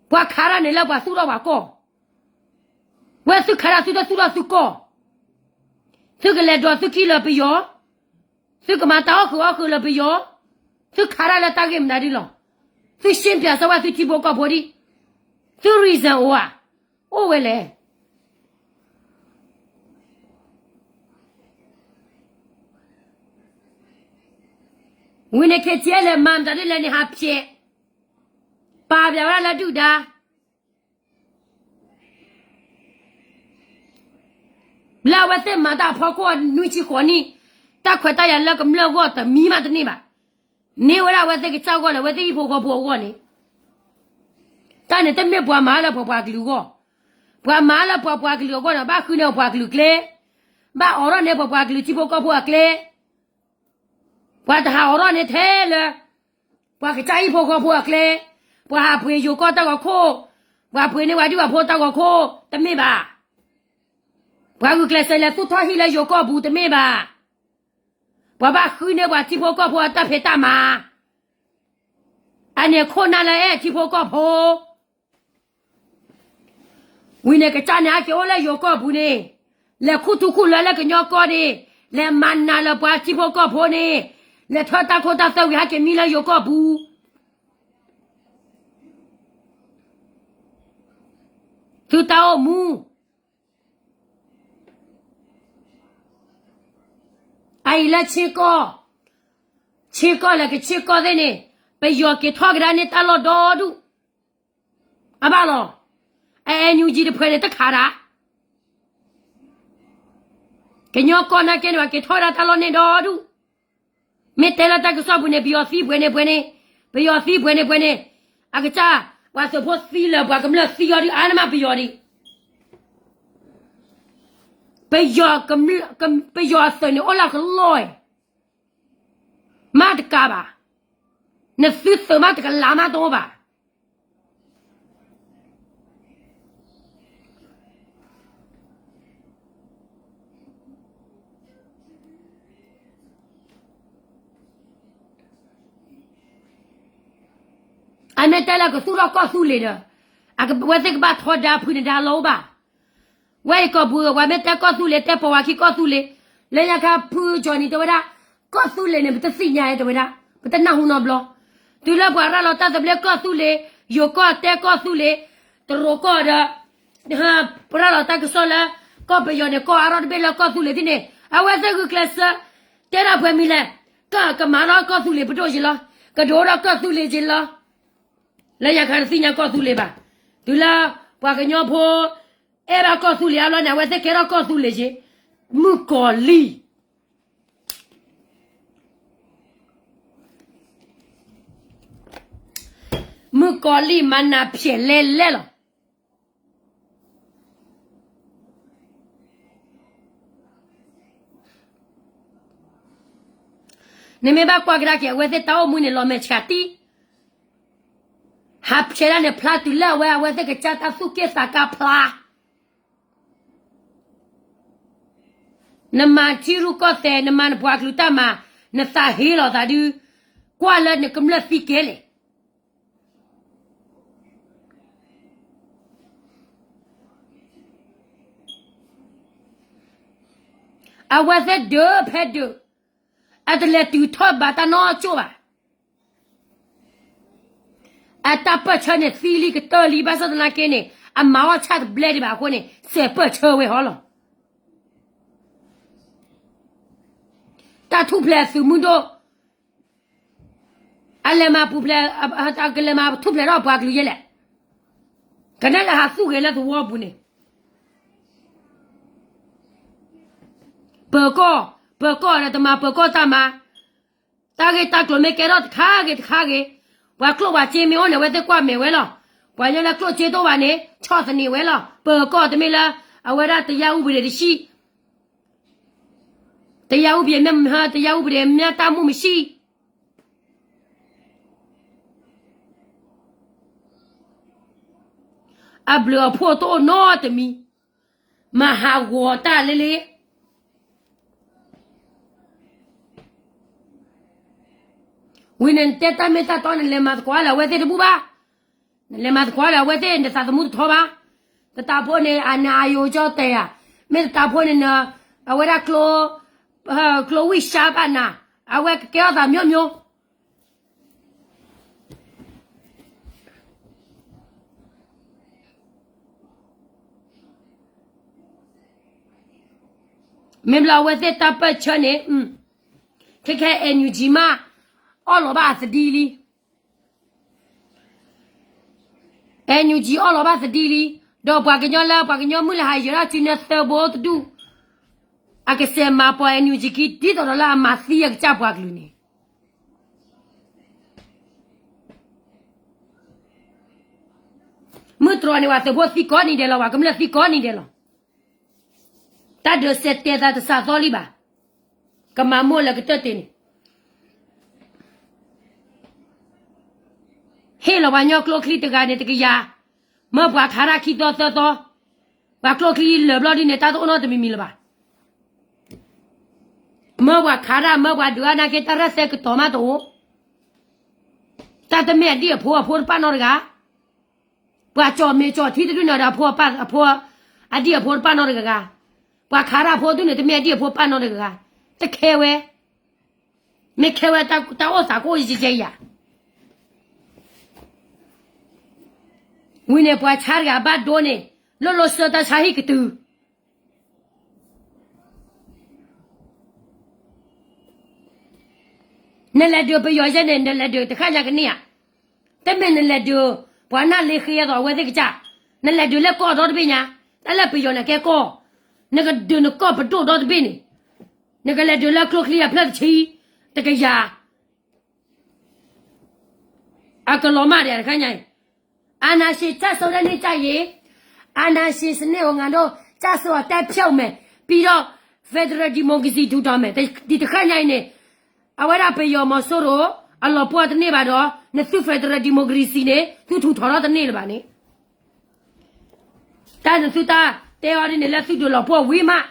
ပှၤခးတၢ်န့ၣ်လၢပှၤသူၣ်ထီၣ်ပှၤကီၢ်, ဝဲသုခးတၢ်သုတသူၣ်ထီၣ်သုကီၢ်, သုကလဲၤဒိးသုခံလၢပယီၤ, သုကမၤတၢ်အီၣ်ဃုာ်အီၣ်ဃုာ်လၢပယီၤ, သုခးတၢ်လၢတၢ်ဂ့ၢ်မတၤဒုလီၤ. သုရှင်းပြစၢၤဝဲသုထံဖိကီၢ်ဖိဒံး, သု reason အိၣ်ဧါ, အိၣ်ဝဲလဲၣ်. ဝံၤန့ၣ် KTLA လဲၤမၤမတၤဒ်လဲၣ်န့ၣ် ဟးဖျဲး, ပာ်ပျံၤဝဲဒၣ်လၢဒုၣ်ဒါ လၢအဝဲသ့ၣ်မၤတၢ်အဖီခိၣ်နွံဆံဃိးနံၣ်, တၢ်ခွဲးတၢ်ယာ်လၢကမျၢၢ်အဂီၢ်တမံၤမးတန့ၢ်ဘၣ်. န့ၢ်ဝဲဒၣ်အဝဲသ့ၣ်ကစၢ်အဂီၢ်လၢအဝဲသ့ၣ်ဟံၣ်ဖိဃီဖိအဂီၢ်န့ၣ်, တၢ်န့ၣ်တမ့ၢ်ပှၤမၤလၢပှၤပှၤကလုာ်အဂီၢ်, ပှၤမၤလၢပှၤပှၤကလုာ်အဂီၢ်န့ၣ် ဘၣ်ဃုန့ၢ်ပှၤကလုာ်ကျဲ, ဘၣ်အိးထီၣ်န့ၢ်ပှၤပှၤကလုာ်ထံဖိကီၢ်ဖိအကျဲ ပှၤတဟးအိးထီၣ်န့ၣ်ထဲလၢ ပှၤကစၢ်ဟံၣ်ဖိဃီဖိအကျဲ, ပှၤဟးပှ့ၤယိၤကီၢ်တၢ်ဂီၤခိၣ်, ပှၤပှ့ၤန့ၢ်ပှၤဒံၣ်ပှၤဖိတၢ်ဂီၤခိၣ်, တမ့ၢ်ဘၣ်. ပှၤဂုာ်ကျဲးစၢးလဲၤသူၣ်ထီၣ်ဟံၣ်လၢယိၤကီၢ်ပူၤတမ့ၢ်ဘၣ်. ပှၤဘၣ်ဃုန့ၢ်ပှၤထံဖိကီၢ်ဖိအတၢ်ဖံးတၢ်မၤ, အန့ၣ်ခိၣ်နၢ်လၢအဲၣ်ထံဖိကီၢ်ဖိ ဝံၤန့ၣ် ကစၢ်န့ၣ်ဟဲက့ၤအိၣ်လၢယိၤကီၢ်ပူၤန့ၣ်, လဲၤခူၣ်ထူခူၣ်လွဲလၢကညီကီၢ်န့ၣ်, လဲၤမၤနးလၢပှၤထံဖိကီၢ်ဖိန့ၣ်, လဲၤထၢတၢ်ခိတၢ်သွဲဝံၤဟဲက့ၤမံလၢယိၤကီၢ်ပူၤ, သုတၢ်အိၣ်မူ အအံၤလၢဆ့ကီၢ်, ဆ့ကီၢ်လၢကဆ့ကီၢ်သ့ၣ်န့ၣ်, ပယီၤက့ၤထီၣ်ကဒါန့ၢ်တၢ်လီၢ်ဒီဒူၣ်, အဘၣ်လီၤ. အ NUG တဖှဲးန့ၣ်တခးတၢ်, ကညီကီၢ်နာ်က့န့ၣ် ပှၤက့ၤထီၣ်ဝဲဒၣ်တၢ်လီၢ်န့ၣ်ဒီဒူၣ်, မ့ၢ်တဲလၢတၢ်ကစီၣ်ပူၤန့ၣ် ပယီၤသံပှဲၤန့ၣ်ပှဲၤန့ၣ်, ပယီၤသံပှဲၤန့ၣ်ပှဲၤန့ၣ်, အကစၢ်, ပှၤသုးဖိသံလၢာ် ပှၤကမျၢၢ်သံအီၤဒုး အါန့ၢ်မးပယီၤဒံး, ပယီၤ, ပယီၤအသုးန့ၣ်အိၣ်လၢကလီၢ်, မးတကးဘၣ်, နသုသုးမးတကလးမးတအိၣ်ဘၣ်. အမ့ၢ်တဲလၢကသူၣ်ထီၣ်ကီၢ်သူလ့ၤဒီး, အဝဲသ့ၣ်ကဘၣ်ထီဒါဖုနဒါလီၤအိၣ်ဘၣ်. ဝဲအံၤကီၢ်ပူၤ ပှၤမ့ၢ်တဲကီၢ်သူလ့ၤ တဲပိာ်ဝဲခံကီၢ်သူလ့ၤ, လၢညါခါဖုကၠီၤနံၤတဲဝဲဒၣ်, ကီၢ်သူလ့ၤန့ၣ် ပတသ့ၣ်ညါတဲဝဲဒၣ်, ပတနၢ်ဟူနီတဘျီ, တုၤလၢပှၤရၤလီၤတၢ်သဘျ့ကီၢ်သူလ့ၤ, ယိၤကီၢ်တဲကီၢ်သူလ့ၤ, တရူးကီၢ်ဒီး ပှၤရၤလီၤတၢ်ကစီၣ်လၢ ကီၢ်ပယီၤန့ၣ် ကီၢ်အါထီၣ်တဘ့ၣ်လၢကီၢ်သူလ့ၤသ့ၣ်န့ၣ် အဝဲသ့ၣ်ဂုာ်ကျဲးစၢး, တဲဒၣ်ပှဲၤမံၤလဲၣ်, ကမၤထီၣ်ကီၢ်သူလ့ၤပဒိၣ်ယံၤလီၤ, ကဒိးထီၣ်ကီၢ်သူလ့ၤယံၤလီၤ. လၢညါခါတသ့ၣ်ညါကီၢ်သူလ့ၤဘၣ်, တုၤလၢပှၤကညီဖိ အဲၣ်ဘၣ်ကီၢ်သူလ့ၤအါဘျီန့ၣ် အဝဲသ့ၣ်ကဲထီၣ်ကီၢ်သူလ့ၤယံၤ, မုၣ်ကီၤလံၢ် မုၣ်ကီၤလံၢ်မၤနၢၤဖျဲးလဲလဲလီၤ. နမ့ၢ်ဘၣ်ကွၢ်ကဒါက့ၤ အဝဲသ့ၣ်တၢ်အိၣ်မူန့ၣ် လီၤမဲာ်ဆှးတံၢ်, ဟးဖျဲးဒၣ်န့ၣ် ဖျါတုၤလၢအဝဲ အဝဲသ့ၣ်ကစၢ်တၢ်သူၣ်က့ၣ်သးကါဖျါ နမၤထံရူၢ်ကီၢ်သဲး နမၤနပှၤကလုာ်တၢ်မၤ နသးဟ့လီၤသးဒုး ကွၢ်လၢနကမျၢၢ်သံကဲလဲၣ်. အဝဲသ့ၣ်ဒုးဖဲဒုး အတလဲၤတုၤထီၣ်ဘၣ်တၢ်နီၢ်ကၠိၣ်ဘၣ်. အတၢ်ပၢၢ်ဆၢန့ၣ်သံလံကတၢၢ်လံ ဘၣ်ဆၣ်သနာ်က့န့ၣ် အမၤအီၣ်ဆၣ်တဘျဲဒံးဘၣ်အဃိန့ၣ် စဲးပၢၢ်ဆၢဝဲဟီလီၤ. တၢ်ထူၣ်ဖျဲးသုးမုၢ်ဒိၣ် အလဲၤမၤပူၤဖျဲး ကလဲၤမၤထူၣ်ဖျဲးထီၣ်ပှၤကလုာ်ယဲလဲၣ်. ကနဲလၢဟးသူၣ်ဂဲၤလၢသဝီပူၤန့ၣ် ပၢၤကီၢ်, ပၢၤကီၢ်ဒီးတမၤပၢၤကီၢ်တၢ်မၤ, တၢ်ဂ့ၢ်တၢ်ကျိၤမ့ၢ်ကဲထီၣ်တခါဂ့ၤတခါဂ့ၤ, ပှၤကျိၣ်ပှၤစ့မ့ၢ်အိၣ်န့ၣ် အဝဲသ့ၣ်ကွၢ်မဲာ်ဝဲလီၤ. ပှၤကညီလၢကျိၣ်စ့တအိၣ်ဘၣ်န့ၣ် ဆီၣ်သနံးဝဲလီၤ. ပၢၤကီၢ်တမ့ၢ်လၢ အဝဲဒၣ်တရားဥပဒေတရှိ, တရားဥပဒေမျၢ တရားဥပဒေမျၢတၢ်မူမဆံး အဘျုးအဖှိၣ်တအိၣ်နီတမံၤ, မၤဟးဂီၤတၢ်လၢလ့ ဝံၤန့ၣ် နတဲတၢ်မ့ၢ်တၢ်တီ နလဲၤမၤသကိးလၢအဝဲသ့ၣ်တဘူၣ်ဘၣ်, နလဲၤမၤသကိးလၢအဝဲသ့ၣ် နသးသမူတထီဘၣ်. တတးဖိန့ၣ် အနအယိကၠီတဲာ်ဧါ, မ့ၢ်တတးဖိန့ၣ် အဝဲဒၣ် ကျိဝံၣ်ၡါဘၣ်နၤ, အဝဲကကဲထီၣ်သးမျိုးမျိုး မ့ၢ်ဘျီအဝဲသ့ၣ်တၢ်ပၢၢ်ဆၢန့ၣ်, ခဲခဲ NUG မး အီၣ်လီၤဘၣ်အသဒံလံ, NUG အီၣ်လီၤဘၣ်သဒံလံ, ဒီးပှၤကညီလၢပှၤကညီမုၢ်လၢဟးယၢၤဒၣ်စုနဲသၢဘိတဒူၣ်, အကစဲးမၤပိာ် NUG ခံ ဒ်သိးဒီးလၢအမၤသံအကစၢ်ပှၤကလုာ်န့ၣ် မုၢ်တြီၤန့ၣ် ပှၤသုးဖိသံကိးနံၤဒဲးလီၤ, ပှၤကမျၢၢ်သံကိးနံၤဒဲးလီၤ. တၢ်ဒုးစဲးတဲသးတစးသီလံဘၣ်. ကမၤမိၢ်လၢကတၢၢ်တ့ၢ်န့ၣ် ဟ့ၣ်လီၤပှၤကညီကျိချံတဂၤန့ၣ်တကယၤ, မၢပှၤခးတၢ်ခံသီသၢသီ, ပှၤကျိချံလၢာ်ဘျီဒ်န့ၣ် တၢ်တအိၣ်နီတမံၤမံၤလၢၤဘၣ်. မၢပှၤခးတၢ် မၢပှၤဒုးအါနာ်က့ တၢ်ရဲၣ်သဲကတီၤမးတအိၣ်, တၢ်တမ့ၢ်အဒံၣ်အဖိအဖိတပၣ်နီတဂၤ, ပှၤကၠီၣ်မဲာ်ကၠီၣ်ထံတဒူၣ်န့ၣ်ဒီးအဖိအပၣ်အဖိ, အဒံၣ်အဖိတပၣ်နီတဂၤဂၤ, ပှၤခးတၢ်အဖိဒူၣ်န့ၣ် တမ့ၢ်အဒံၣ်အဖိပၣ်နီတဂၤဂၤ, တခဲဝဲ, မ့ၢ်ခဲဝဲတၢ်အိၣ်သးကအိၣ်ယဲယဲယၤ ဝံၤန့ၣ် ပှၤဆါတဂၤဘၣ်ဒိန့ၣ် လိၣ်လိၣ်ဆၢတၢ်ဆါဟံၣ်ကတုၤ, နလဲၤဒုးပယီၤယဲန့ၣ် နလဲၤဒုးတဃၣ်ညါကန့ၢ်ဧါ, တမ့ၢ်နလဲၤဒုး ပှၤနၢ်လ့ဃ့အသိးအဝဲသ့ၣ်ကစၢ်, နလဲၤဒုးလၢကီၢ်ဒီတဘ့ၣ်ညါ, တၢ်လၢပယီၤန့ၣ်ကဲကီၢ်, နကဒုးနကီၢ်ပဒိၣ်ဒီတဘ့ၣ်န့ၣ်, နကလဲၤဒုးလၢကျိချံအဖျၢၣ်တဆံ, တကယၤ အကလီၤမၢ်ဒံးတခါညါအံၤ, အာဏာရှင်ကျဆုံးတဲ့နေ့ကျရင် အာဏာရှင်စနစ်ကို ငါတို့ ကျဆုံးအောင် တိုက်ဖြုတ်မယ်, ပြီးတော့ Federal Democracy ထူထောင်မယ်, ဒ်တခါညါအံၤန့ၣ်, အဝဲဒၣ်ပယီၤမီၤစိရိၤ အလီၤပှီၢ်တန့ၢ်ဘၣ်ဒီး နသု Federal Democracy န့ၣ် သုထူထောင်ထီၣ်တန့ၢ်လၢၤဘၣ်န့ၣ် တၢ်နသုတၢ်တဲအီၤဒ်န့ၣ်လၢသုဒုးလီၤပှီၢ်ဝံၤမး,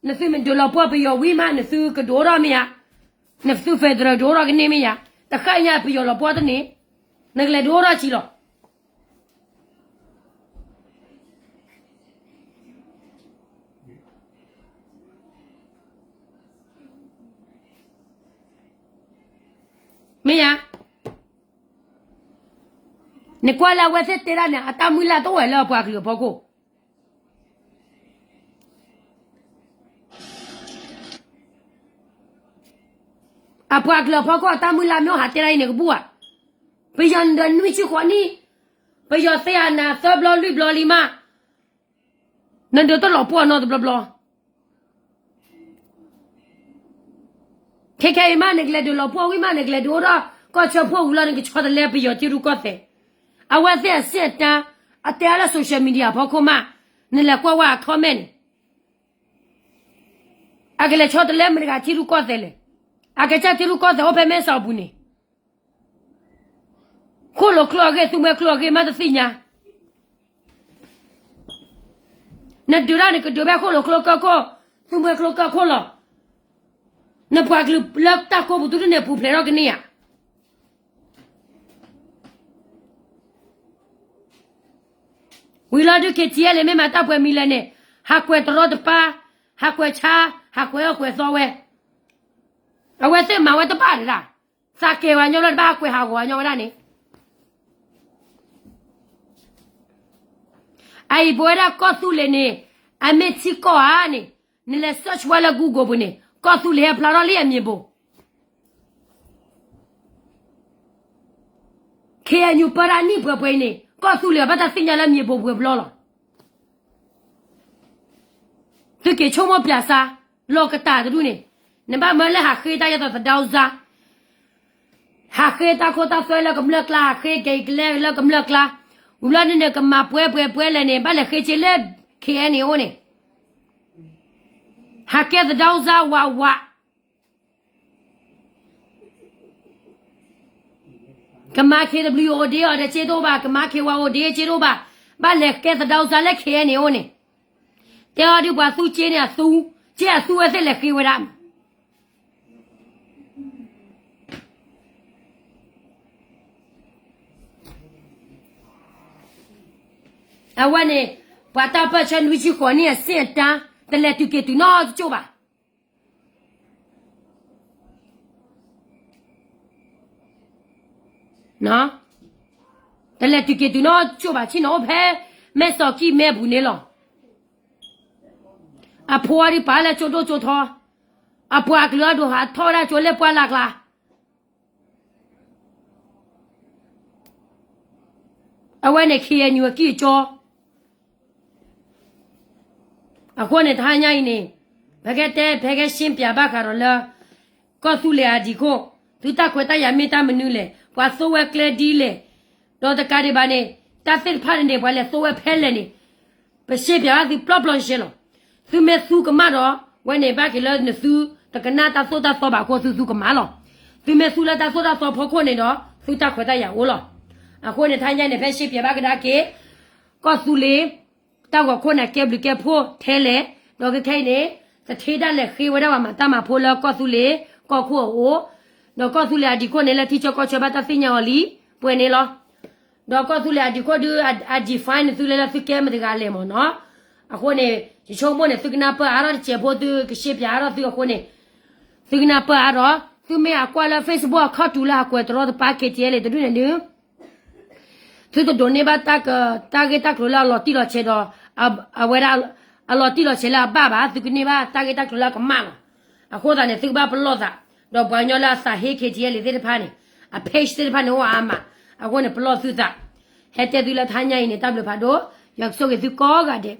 နသုမ့ၢ်ဒုးလီၤပှီၢ်ပယီၤဝံၤမး နသုကဒုးအိၣ်ထီၣ်မ့ၢ်ဧါ, နသု federal ဒုးအိၣ်ထီၣ်ကန့ၢ်မ့ၢ်ဧါ, တဃၣ်ညါပယီၤလီၤပှီၢ်တန့ၢ်, နကလဲၤဒုးအိၣ်ထီၣ်ဆံးလီၤ. မ့ၢ်ဧါ, နကွၢ်လၢအဝဲသ့ၣ်တဲဒၣ်န့ၣ် အတၢ်မုၢ်လၢ်တအိၣ်ဝဲလၢအပှၤကလုာ်အဖီခိၣ် အပှၤကလုာ်အဖီခိၣ်အတၢ်မုၢ်လၢ်မ့ၢ်အိၣ်ဟးတဲဒၣ်အံၤန့ၣ်ကဘူၣ်ဧါ, ပယီၤနဒုးနွံဆံဃိးနံၣ်, ပယီၤသ့ၣ်အနၤသၢဘျီလွံၢ်ဘျီလံမး, နဒုးတလီၤပှီၢ်နီတဘျီဘျီ ခဲခဲအံၤမး နကလဲၤဒုးလီၤပှီၢ်ဝံၤမး နကလဲၤဒုးအိၣ်ထီၣ်ကီၢ်ဆၢဖှိၣ်ဝံၤလီၤ နကဆီတလဲပယီၤထံရူၢ်ကီၢ်သဲး, အဝဲသ့ၣ်အစ့ၣ်အတၢ်, အတဲအါလၢ social media အဖီခိၣ်မး, နလဲၤကွၢ်ဝဲအ comment န့ၣ်, အကလဲၤဆီတလဲမတၤတဂၤထံရူၢ်ကီၢ်သဲးလဲၣ်, အကစၢ်ထံရူၢ်ကီၢ်သဲးအိၣ်ဖဲမဲၢ်စီၤပူၤန့ၣ် ဃိၣ်လိာ်ချိၣ်အဂ့ၢ် သူမှဲချိၣ်အဂ့ၢ်မးတသ့ၣ်ညါ, နဒုးတၢ်နကဒုးဖဲဃိၣ်လိာ်ချိၣ်ကၢၢ်ခိၣ်, သူမှဲချိၣ်ကၢၢ်ခိၣ်လီၤ, နပှၤကလုာ်လၢတၢ်ကိးပူၤသုတန့ၢ်ပူၤဖျဲးထီၣ်ကန့ၢ်ဧါ. ဝံၤလီၤဒုး KTLA မ့ၢ်မၤတၢ်ပှဲၤမံၤလဲၣ်န့ၣ်, ဟးကွဲးတရီတပါ, ဟးကွဲးဆါ, ဟးကွဲးအၢကွဲးသီဝဲ, အဝဲသ့ၣ်မၤဝဲတဘၣ်ဒၣ်, သးကဲၤဝဲညီလၢတဘၣ် ဟးကွဲးဟးဂီၤဝဲညီဝဲဒၣ်န့ၣ် အအံၤပဝဲဒၣ်ကီၢ်သူလ့ၤန့ၣ်, အမ့ၢ်ထံကီၢ်ဧါန့ၣ်, နလဲၤ search ဝဲလၢ Google ပူၤန့ၣ် ကီၢ်သူလ့ၤဟဲဖျါထီၣ်လံအမံၤဘိး, KNU ပၢတၢ်နံၣ်ပှဲၤပှဲၤအံၤန့ၣ် ကီၢ်သူလ့ၤအဘၣ်တၢ်သ့ၣ်ညါလၢမံၤဘိးပှဲၤပျီလီၤ. သုက့ၤဆိကမိၣ်ပၠးစါ လီၤကတၢ်တဒူၣ်န့ၣ်, နဘၣ်မၢလၢဟးဃ့တၢ်ယဲသိးသဒါအူစါ, ဟးဃ့တၢ်ခိတၢ်သွဲလၢကမျၢၢ်ကျါ, ဟးဃ့ကဲကလဲလၢကမျၢၢ်ကျါ, ဝံၤလီၤန့ၣ်န့ၣ်ကမၤပှဲၤပှဲၤပှဲၤလဲၣ်န့ၣ် ဘၣ်လဲၤဃ့က့လၢ ခ့ၣ်အဲၣ်န့ၣ်အိၣ်န့ၣ်, ဟးကဲသဒါအူစါဝးဝး ကမၤခ့တဘျုးအိၣ်ဒ့အီၤဒီးက့တအိၣ်ဘၣ်, ကမၤခ့ဝၤအိၣ်ဒ့က့တအိၣ်ဘၣ်, ဘၣ်လဲၤကဲသဒါအူစါလၢခ့ၣ်အဲၣ်န့ၣ်အိၣ်န့ၣ်, တဲအီၤဒုးပှၤသူက့န့ၣ်အသူ, က့အသူဝဲသ့ၣ်လဲၤဃ့ဝဲဒၣ်မး အဝဲန့ၣ်, ပှၤတၢ်ပၢၢ်ဆၢနွံဆံဃိးနံၣ်အဆင့်အတန်း, တလဲၤတုၤက့ၤတုၤနီတကၠိၢ်ဘၣ်. တလဲၤတုၤက့ၤတုၤနီတကၠိၢ်ဘၣ်, ဆ့ၣ်နီၤအိၣ်ဖဲ မဲၢ်စီၤကံၢ်မဲၢ်ပူၤန့ၣ်လီၤ. အဖိအဒုးပာ်လၢကၠိဒိၣ်ကၠိထီ, အပှၤကလုာ်အဒိၣ်ဟးထီၣ်ဝဲဒၣ်ကၠိလၢပှၢ်လၢ်ကျါ အဝဲန့ၣ် ခ့ၣ်အဲၣ်ယူၣ် အကံၢ်အကၠီ, အဃိန့ၣ် တဟါညါအံၤန့ၣ်, ပကတဲ ပကရှင်းပြဘၣ်ဃးဒီးလၢ ကီၢ်သူလ့ၤအဒံးခိၣ်, သုတၢ်ခွဲးတၢ်ယာ်မ့ၢ်တၢ်မနုၤလဲၣ်, ပှၤသူဝဲကျဲဒ်လဲၣ်, ဒီးတကးဒံးဘၣ်န့ၣ်, တၢ်သ့ၣ်တဖၣ်န့ၣ်န့ၣ် ပှၤလဲၤသူဝဲဖဲလဲၣ်န့ၣ်, ပရှင်းပြဘၣ်သုပျီပျီရှဲရှဲလီၤ. သုမ့ၢ်သူကမၣ်ဒီး, ဝဲန့ၣ်ဘၣ်က့ၤလၢနသုတကနၣ်တၢ်သိၣ်တၢ်သီဘၣ်အဃိသုသူကမၣ်လီၤ. သုမ့ၢ်သူလၢတၢ်သိၣ်တၢ်သီဖီခိၣ်န့ၣ်ဒီး, သုတၢ်ခွဲးတၢ်ယာ်အိၣ်လီၤ. အဃိန့ၣ် တဟါညါန့ၣ် ဖဲရှင်းပြဘၣ်ကဒါက့ၤ, ကီၢ်သူလ့ၤ တၢ်ဂီၤခိၣ်န့ၣ် ကဲဘျုးကဲဖှိၣ်ထဲလဲၣ်, ဒီးခဲခဲအံၤန့ၣ်, သထ့ဒၣ်လဲာ်ဃ့ဝဲဒၣ်ပှၤမၤတၢ်မၤဖိလၢကီၢ်သူလ့ၤ ကီၢ်ခိၣ်အအိၣ်, ဒီးကီၢ်သူလ့ၤအဒံးခိၣ်န့ၣ်လၢထံဆၢကီၢ်ဆၢဘၣ်တၢ်သ့ၣ်ညါအီၤလံ, ပှဲၤန့ၣ်လီၤ. ဒီးကီၢ်သူလ့ၤအဒံးခိၣ်ဒုး အ define န့ၣ်သုလဲၤလၢသုကဲမတၤတဂၤလဲၣ်မ့ၢ်နီၤ. အဃိန့ၣ်, ယဆိကမိၣ်န့ၣ် သုကနၢ်ပၢၢ်အါထီၣ်တစဲးဖိ သုကရှင်းပြအါထီၣ်သုအဃိန့ၣ်, သုကနၢ်ပၢၢ်အါထီၣ်, သုမ့ၢ်အကွၢ်လၢ Facebook အခီၣ်တူာ်လၢအကွဲးတရီတပါ KTLA တဒူၣ်န့ၣ်ဒုး သုတဒိးန့ၢ်ဘၣ်တၢ်က, တၢ်ဂ့ၢ်တၢ်ကျိၤလၢအလီၤတံၢ်လီၤဆဲးဒီး, အဝဲဒၣ်, အလီၤတံၢ်လီၤဆဲးလၢအဘၣ်ဘၣ်, သုကန့ၢ်ဘၣ်တၢ်ဂ့ၢ်တၢ်ကျိၤလၢအကမၣ်လီၤ. အဃိသတးန့ၣ် သုကဘၣ်ပလီၢ်သး, ဒီးပှၤကညီလၢအသးဟ့ KTLA သ့ၣ်တဖၣ်န့ၣ်, အ page သ့ၣ်တဖၣ်န့ၣ်အိၣ်အါမး, အဃိန့ၣ် ပလီၢ်သုသး, ဟဲတဲသုလၢတဟါညါအံၤန့ၣ် တၢ်ဘျုးဖးဒိၣ်, ယွၤကဆိၣ်ဂ့ၤသုကိးဂၤဒဲး.